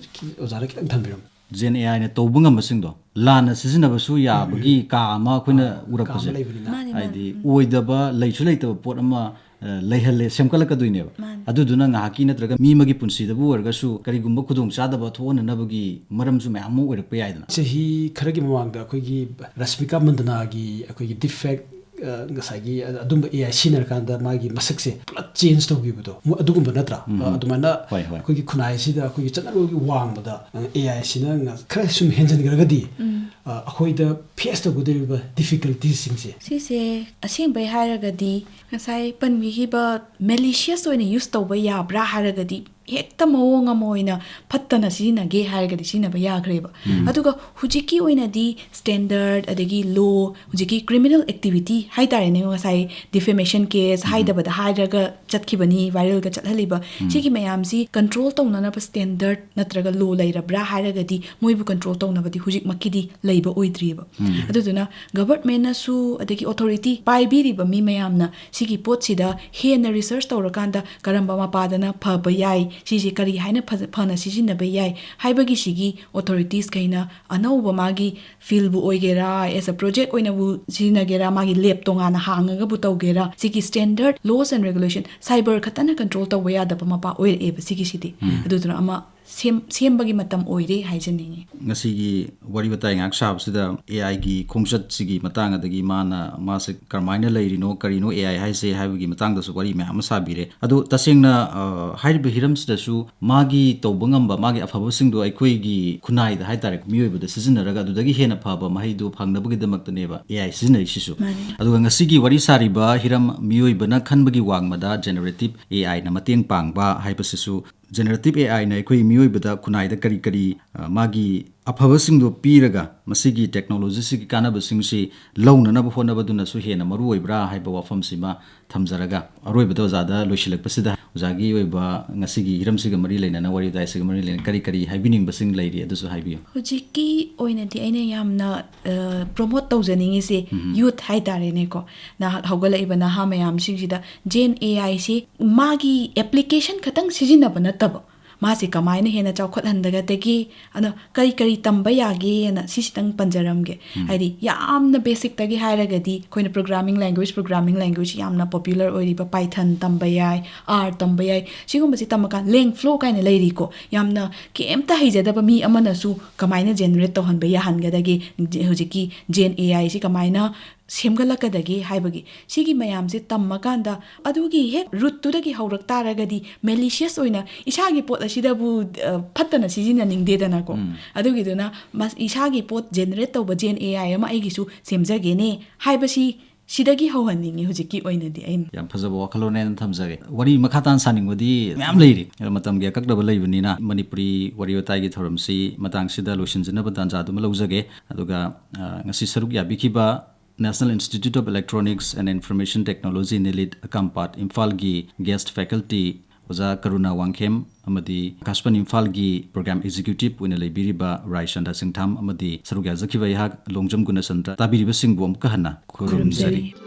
ꯑꯣꯖꯥꯅ ꯈꯤꯇꯪ ꯊꯝꯕꯤꯔꯝꯃꯨ꯫ ꯖꯦꯟ ꯑꯦ ꯑꯥꯏꯅ ꯇꯧꯕ ꯉꯝꯕꯁꯤꯡꯗꯣ ꯂꯥꯟꯅ ꯁꯤꯖꯤꯟꯅꯕꯁꯨ ꯌꯥꯕꯒꯤ ꯀꯥ ꯑꯃ ꯑꯩꯈꯣꯏꯅ ꯀꯥ ꯑꯃ ꯎꯔꯛꯄꯁꯦ, ꯂꯩꯕꯅꯤꯅ꯫ ꯃꯥꯅꯦ, ꯃꯥꯅꯦ꯫ ꯍꯥꯏꯗꯤ ꯑꯣꯏꯗꯕ, ꯂꯩꯁꯨ ꯂꯩꯇꯕ ꯄꯣꯠ ꯑꯃ, ꯑ, ꯂꯩꯍꯜꯂꯦ, ꯁꯦꯝꯒꯠꯂꯛꯀꯗꯣꯏꯅꯦꯕ꯫ ꯃꯥꯅꯦ꯫ ꯑꯗꯨꯗꯨꯅ ꯉꯥꯏꯍꯥꯛꯀꯤ ꯅꯠꯇ꯭ꯔꯒ ꯃꯤ ꯑꯃꯒꯤ ꯄꯨꯟꯁꯤꯗꯕꯨ ꯑꯣꯏꯔꯒꯁꯨ ꯀꯔꯤꯒꯨꯝꯕ ꯈꯨꯗꯣꯡꯆꯥꯗꯕ ꯊꯣꯛꯍꯟꯅꯅꯕꯒꯤ ꯃꯔꯝꯁꯨ ꯃꯌꯥꯝ ꯑꯃ ꯑꯣꯏꯔꯛꯄ ꯌꯥꯏꯗꯅ꯫ ꯆꯍꯤ ꯈꯔꯒꯤ ꯃꯃꯥꯡꯗ ꯑꯩꯈꯣꯏꯒꯤ ꯔꯁꯃꯤꯀꯥ ꯃꯟꯗꯅꯥꯒꯤ ꯑꯩꯈꯣꯏꯒꯤ ꯗꯤꯞ ꯐꯦꯛ, ꯑ, ꯉꯁꯥꯏꯒꯤ ꯑꯗꯨꯝꯕ ꯑꯦ ꯑꯥꯏ ꯁꯤꯖꯤꯟꯅꯔꯀꯥꯟꯗ ꯃꯥꯒꯤ ꯃꯁꯛꯁꯦ ꯄꯨꯂꯞ ꯆꯦꯟꯖ ꯇꯧꯈꯤꯕꯗꯣ, ꯃ-, ꯑꯗꯨꯒꯨꯝꯕ ꯅꯠꯇ꯭ꯔꯥ? ꯑ, ꯑꯗꯨꯃꯥꯏꯅ ꯍꯣꯏ, ꯍꯣꯏ꯫ ꯑꯩꯈꯣꯏꯒꯤ ꯈꯨꯟꯅꯥꯏꯁꯤꯗ ꯑꯩꯈꯣꯏꯒꯤ ꯆꯠꯅꯔꯨꯒꯤ ꯋꯥꯡꯃꯗ, ꯑ, ꯑꯦ ꯑꯥꯏ ꯁꯤꯅ ꯉ-, ꯈꯔ ꯁꯨꯝ ꯍꯦꯟꯖꯤꯟꯈ꯭ꯔꯒꯗꯤ, ꯑ, ꯑꯩꯈꯣꯏꯗ ꯐꯦꯁ ꯇꯧꯒꯗꯧꯔꯤꯕ ꯗꯤꯐꯤꯀꯜꯇꯤꯁꯁꯤꯡꯁꯦ? ꯁꯤꯁꯦ ꯑꯁꯦꯡꯕꯩ ꯍꯥꯏꯔꯒꯗꯤ ꯉꯁꯥꯏ ꯄꯟꯕꯤꯈꯤꯕ ꯃꯦꯂꯤꯁꯤꯌꯁ ꯑꯣꯏꯅ ꯌꯨꯁ ꯇꯧꯕ ꯌꯥꯕ꯭ꯔꯥ ꯍꯥꯏꯔꯒꯗꯤ, ꯍꯦꯛꯇ ꯃꯑꯣꯡ ꯑꯃ ꯑꯣꯏꯅ ꯐꯠꯇꯅ ꯁꯤꯖꯤꯟꯅꯒꯦ ꯍꯥꯏꯔꯒꯗꯤ ꯁꯤꯖꯤꯟꯅꯕ ꯌꯥꯈ꯭ꯔꯦꯕ꯫ ꯑꯗꯨꯒ ꯍꯧꯖꯤꯛꯀꯤ ꯑꯣꯏꯅꯗꯤ ꯁ꯭ꯇꯦꯟꯗꯔꯠ, ꯑꯗꯒꯤ ꯂꯣ, ꯍꯧꯖꯤꯛꯀꯤ ꯀ꯭ꯔꯤꯃꯤꯅꯦꯜ ꯑꯦꯛꯇꯤꯚꯤꯇꯤ ꯍꯥꯏꯇꯥꯔꯦꯅꯦ, ꯉꯁꯥꯏ ꯗꯤꯐꯦꯃꯦꯁꯟ ꯀꯦꯁ ꯍꯥꯏꯗꯕꯗ ꯍꯥꯏꯔꯒ ꯆꯠꯈꯤꯕꯅꯤ, ꯚꯥꯏꯔꯦꯜꯒ ꯆꯠꯍꯜꯂꯤꯕ, ꯁꯤꯒꯤ ꯃꯌꯥꯝꯁꯤ ꯀꯟꯇ꯭ꯔꯣꯜ ꯇꯧꯅꯅꯕ ꯁ꯭ꯇꯦꯟꯗꯔꯠ ꯅꯠꯇ꯭ꯔꯒ ꯂꯣ ꯂꯩꯔꯕ꯭ꯔꯥ ꯍꯥꯏꯔꯒꯗꯤ ꯃꯣꯏꯕꯨ ꯀꯟꯇ꯭ꯔꯣꯜ ꯇꯧꯅꯕꯗꯤ ꯍꯧꯖꯤꯛꯃꯛꯀꯤꯗꯤ ꯂꯩꯕ ꯑꯣꯏꯗ꯭ꯔꯤꯑꯕ꯫ ꯑꯗꯨꯗꯨꯅ ꯒꯚꯔꯟꯃꯦꯟꯅꯁꯨ ꯑꯗꯒꯤ ꯑꯣꯊꯣꯔꯤꯇꯤ ꯄꯥꯏꯕꯤꯔꯤꯕ ꯃꯤ ꯃꯌꯥꯝꯅ ꯁꯤꯒꯤ ꯄꯣꯠꯁꯤꯗ ꯍꯦꯟꯅ ꯔꯤꯁꯔꯁ ꯇꯧꯔꯀꯥꯟꯗ ꯀꯔꯝꯕ ꯃꯄꯥꯗꯅ ꯐꯕ ꯌꯥꯏ, ꯁꯤꯁꯦ ꯀꯔꯤ ꯍꯥꯏꯅ ꯐꯖ- ꯐꯅ ꯁꯤꯖꯤꯟꯅꯕ ꯌꯥꯏ ꯍꯥꯏꯕꯒꯤ ꯁꯤꯒꯤ ꯑꯣꯊꯣꯔꯤꯇꯤꯁꯈꯩꯅ ꯑꯅꯧꯕ ꯃꯥꯒꯤ ꯐꯤꯜꯕꯨ ꯑꯣꯏꯒꯦꯔꯥ, as a project ꯑꯣꯏꯅꯕꯨ ꯁꯤꯖꯤꯟꯅꯒꯦꯔꯥ, ꯃꯥꯒꯤ ꯂꯦꯕ ꯇꯣꯉꯥꯟꯅ ꯍꯥꯡꯉꯒꯕꯨ ꯇꯧꯒꯦꯔꯥ, ꯁꯤꯒꯤ standard laws and regulation, cyber ꯈꯛꯇꯅ control ꯇꯧꯕ ꯌꯥꯗꯕ ꯃꯄꯥ ꯑꯣꯏꯔꯛꯑꯦꯕ ꯁꯤꯒꯤꯁꯤꯗꯤ꯫ ꯑꯗꯨꯗꯨꯅ ꯑꯃ ꯁꯦꯝ- ꯁꯦꯝꯕꯒꯤ ꯃꯇꯝ ꯑꯣꯏꯔꯦ ꯍꯥꯏꯖꯅꯤꯡꯉꯤ꯫ ꯉꯁꯤꯒꯤ ꯋꯥꯔꯤ ꯋꯥꯇꯥꯏ ꯉꯥꯏꯍꯥꯛ ꯁꯥꯕꯁꯤꯗ A I ꯒꯤ ꯈꯣꯡꯆꯠꯁꯤꯒꯤ ꯃꯇꯥꯡ, ꯑꯗꯒꯤ ꯃꯥꯅ, ꯃꯥꯁꯦ ꯀꯔꯝꯍꯥꯏꯅ ꯂꯩꯔꯤꯅꯣ, ꯀꯔꯤꯅꯣ A I ꯍꯥꯏꯁꯦ ꯍꯥꯏꯕꯒꯤ ꯃꯇꯥꯡꯗꯁꯨ ꯋꯥꯔꯤ ꯃꯌꯥꯝ ꯑꯃ ꯁꯥꯕꯤꯔꯦ꯫ ꯑꯗꯣ ꯇꯁꯦꯡꯅ, ꯑ, ꯍꯥꯏꯔꯤꯕ ꯍꯤꯔꯝꯁꯤꯗꯁꯨ ꯃꯥꯒꯤ ꯇꯧꯕ ꯉꯝꯕ, ꯃꯥꯒꯤ ꯑꯐꯕꯁꯤꯡꯗꯣ ꯑꯩꯈꯣꯏꯒꯤ ꯈꯨꯟꯅꯥꯏꯗ ꯍꯥꯏꯇꯥꯔꯦ, ꯃꯤꯑꯣꯏꯕꯗ ꯁꯤꯖꯤꯟꯅꯔꯒ ꯑꯗꯨꯗꯒꯤ ꯍꯦꯟꯅ ꯐꯕ ꯃꯍꯩꯗꯨ ꯐꯪꯅꯕꯒꯤꯗꯃꯛꯇꯅꯦꯕ A I ꯁꯤꯖꯤꯟꯅꯔꯤꯁꯤꯁꯨ꯫ ꯃꯥꯅꯤ꯫ ꯑꯗꯨꯒ ꯉꯁꯤꯒꯤ ꯋꯥꯔꯤ ꯁꯥꯔꯤꯕ ꯍꯤꯔꯝ, ꯃꯤꯑꯣꯏꯕꯅ ꯈꯟꯕꯒꯤ ꯋꯥꯡꯃꯗ generative A I ꯅ ꯃꯇꯦꯡ ꯄꯥꯡꯕ ꯍꯥꯏꯕꯁꯤꯁꯨ, generative A I ꯅ ꯑꯩꯈꯣꯏ ꯃꯤꯑꯣꯏꯕꯗ ꯈꯨꯟꯅꯥꯏꯗ ꯀꯔꯤ ꯀꯔꯤ, ꯑ, ꯃꯥꯒꯤ ꯑꯐꯕꯁꯤꯡꯗꯣ ꯄꯤꯔꯒ ꯃꯁꯤꯒꯤ technology ꯁꯤꯒꯤ ꯀꯥꯟꯅꯕꯁꯤꯡꯁꯤ ꯂꯧꯅꯅꯕ ꯍꯣꯠꯅꯕꯗꯨꯅꯁꯨ ꯍꯦꯟꯅ ꯃꯔꯨ ꯑꯣꯏꯕ꯭ꯔꯥ ꯍꯥꯏꯕ ꯋꯥꯐꯝꯁꯤꯃ ꯊꯝꯖꯔꯒ, ꯑꯔꯣꯏꯕꯗ ꯑꯣꯖꯥꯗ ꯂꯣꯏꯁꯤꯜꯂꯛꯄꯁꯤꯗ, ꯑꯣꯖꯥꯒꯤ ꯑꯣꯏꯕ ꯉꯁꯤꯒꯤ ꯍꯤꯔꯝꯁꯤꯒ ꯃꯔꯤ ꯂꯩꯅꯅ, ꯋꯥꯔꯤ ꯋꯥꯇꯥꯏꯁꯤꯒ ꯃꯔꯤ ꯂꯩꯅꯅ ꯀꯔꯤ ꯀꯔꯤ ꯍꯥꯏꯕꯤꯅꯤꯡꯕꯁꯤꯡ ꯂꯩꯔꯤ, ꯑꯗꯨꯁꯨ ꯍꯥꯏꯕꯤꯌꯨ꯫ ꯍꯧꯖꯤꯛꯀꯤ ꯑꯣꯏꯅꯗꯤ ꯑꯩꯅ ꯌꯥꯝꯅ, ꯑ, promote ꯇꯧꯖꯅꯤꯡꯉꯤꯁꯦ ꯎꯝ꯫ Youth ꯍꯥꯏꯇꯥꯔꯦꯅꯦꯀꯣ, ꯅꯍꯥꯛ ꯍꯧꯒꯠꯂꯛꯏꯕ ꯅꯍꯥ ꯃꯌꯥꯝꯁꯤꯡꯁꯤꯗ Gen A I ꯁꯤ ꯃꯥꯒꯤ application ꯈꯛꯇꯪ ꯁꯤꯖꯤꯟꯅꯕ ꯅꯠꯇꯕ, ꯃꯥꯁꯦ ꯀꯃꯥꯏꯅ ꯍꯦꯟꯅ ꯆꯥꯎꯈꯠꯍꯟꯗꯒꯗꯒꯦ, ꯑꯗꯣ ꯀꯔꯤ ꯀꯔꯤ ꯇꯝꯕ ꯌꯥꯒꯦꯅ ꯁꯤꯁꯤꯇꯪ ꯄꯟꯖꯔꯝꯒꯦ꯫ ꯎꯝ꯫ ꯍꯥꯏꯗꯤ ꯌꯥꯝꯅ basic ꯇꯒꯤ ꯍꯥꯏꯔꯒꯗꯤ ꯑꯩꯈꯣꯏꯅ programming language, programming language ꯌꯥꯝꯅ popular ꯑꯣꯏꯔꯤꯕ Python ꯇꯝꯕ ꯌꯥꯏ, R ꯇꯝꯕ ꯌꯥꯏ꯫ ꯁꯤꯒꯨꯝꯕꯁꯤ ꯇꯝꯃꯀꯥꯟ Langflow ꯀꯥꯏꯅ ꯂꯩꯔꯤꯀꯣ, ꯌꯥꯝꯅ ꯀꯩꯝꯇ ꯍꯩꯖꯗꯕ ꯃꯤ ꯑꯃꯅꯁꯨ ꯀꯃꯥꯏꯅ generate ꯇꯧꯍꯟꯕ ꯌꯥꯍꯟꯒꯗꯒꯦ, ꯍꯧꯖꯤꯛꯀꯤ Gen A I ꯁꯤ ꯀꯃꯥꯏꯅ ꯁꯦꯝꯒꯠꯂꯛꯀꯗꯒꯦ ꯍꯥꯏꯕꯒꯤ ꯁꯤꯒꯤ ꯃꯌꯥꯝꯁꯦ ꯇꯝꯃꯀꯥꯟꯗ, ꯑꯗꯨꯒꯤ ꯍꯦꯛ root ꯇꯨꯗꯒꯤ ꯍꯧꯔꯛ ꯇꯥꯔꯒꯗꯤ, malicious ꯑꯣꯏꯅ ꯏꯁꯥꯒꯤ ꯄꯣꯠ ꯑꯁꯤꯗꯕꯨ, ꯑ, ꯐꯠꯇꯅ ꯁꯤꯖꯤꯟꯅꯅꯤꯡꯗꯦꯗꯅꯀꯣ꯫ ꯎꯝ꯫ ꯑꯗꯨꯒꯤꯗꯨꯅ ꯃꯁ-, ꯏꯁꯥꯒꯤ ꯄꯣꯠ generate ꯇꯧꯕ Gen A I ꯑꯃ ꯑꯩꯒꯤꯁꯨ ꯁꯦꯝꯖꯒꯦꯅꯦ ꯍꯥꯏꯕꯁꯤ ꯁꯤꯗꯒꯤ ꯍꯧꯍꯟꯅꯤꯡꯉꯤ ꯍꯧꯖꯤꯛꯀꯤ ꯑꯣꯏꯅꯗꯤ ꯑꯩꯅ꯫ ꯌꯥꯝ ꯐꯖꯕ ꯋꯥꯈꯜꯂꯣꯟꯅꯦꯅ ꯊꯝꯖꯒꯦ꯫ ꯋꯥꯔꯤ ꯃꯈꯥ ꯇꯥꯅ ꯁꯥꯅꯤꯡꯕꯗꯤ ꯃꯌꯥꯝ ꯂꯩꯔꯤ꯫ ꯑꯗꯣ ꯃꯇꯝꯒꯤ ꯑꯀꯛꯅꯕ ꯂꯩꯕꯅꯤꯅ ꯃꯅꯤꯄꯨꯔꯤ ꯋꯥꯔꯤ ꯋꯥꯇꯥꯏꯒꯤ ꯊꯧꯔꯝꯁꯤ ꯃꯇꯥꯡꯁꯤꯗ ꯂꯣꯏꯁꯤꯟꯖꯅꯕ ꯇꯥꯟꯖꯥꯗꯨꯃ ꯂꯧꯖꯒꯦ꯫ ꯑꯗꯨꯒ, ꯑ, ꯉꯁꯤ ꯁꯔꯨꯛ ꯌꯥꯕꯤꯈꯤꯕ National Institute of Electronics and Information Technology, NIELIT, ꯀꯝꯄꯥꯠ ꯏꯝꯐꯥꯜꯒꯤ guest faculty ꯑꯣꯖꯥ ꯀꯔꯨꯅꯥ ꯋꯥꯡꯈꯦꯝ ꯑꯃꯗꯤ ꯑꯀꯥꯁꯕꯥꯅꯤ ꯏꯝꯐꯥꯜꯒꯤ program executive ꯑꯣꯏꯅ ꯂꯩꯕꯤꯔꯤꯕ ꯔꯥꯏꯆꯟꯗ꯭ꯔ ꯁꯤꯡꯊꯥꯝ ꯑꯃꯗꯤ ꯁꯔꯨꯛ ꯌꯥꯖꯈꯤꯕ ꯑꯩꯍꯥꯛ ꯂꯣꯡꯖꯝ ꯒꯨꯅꯆꯟꯗ꯭ꯔ, ꯇꯥꯕꯤꯔꯤꯕꯁꯤꯡꯕꯨ ꯑꯃꯨꯛꯀ ꯍꯟꯅ ꯈꯨꯔꯨꯝꯖꯔꯤ꯫ ꯈꯨꯔꯨꯝꯖꯔꯤ꯫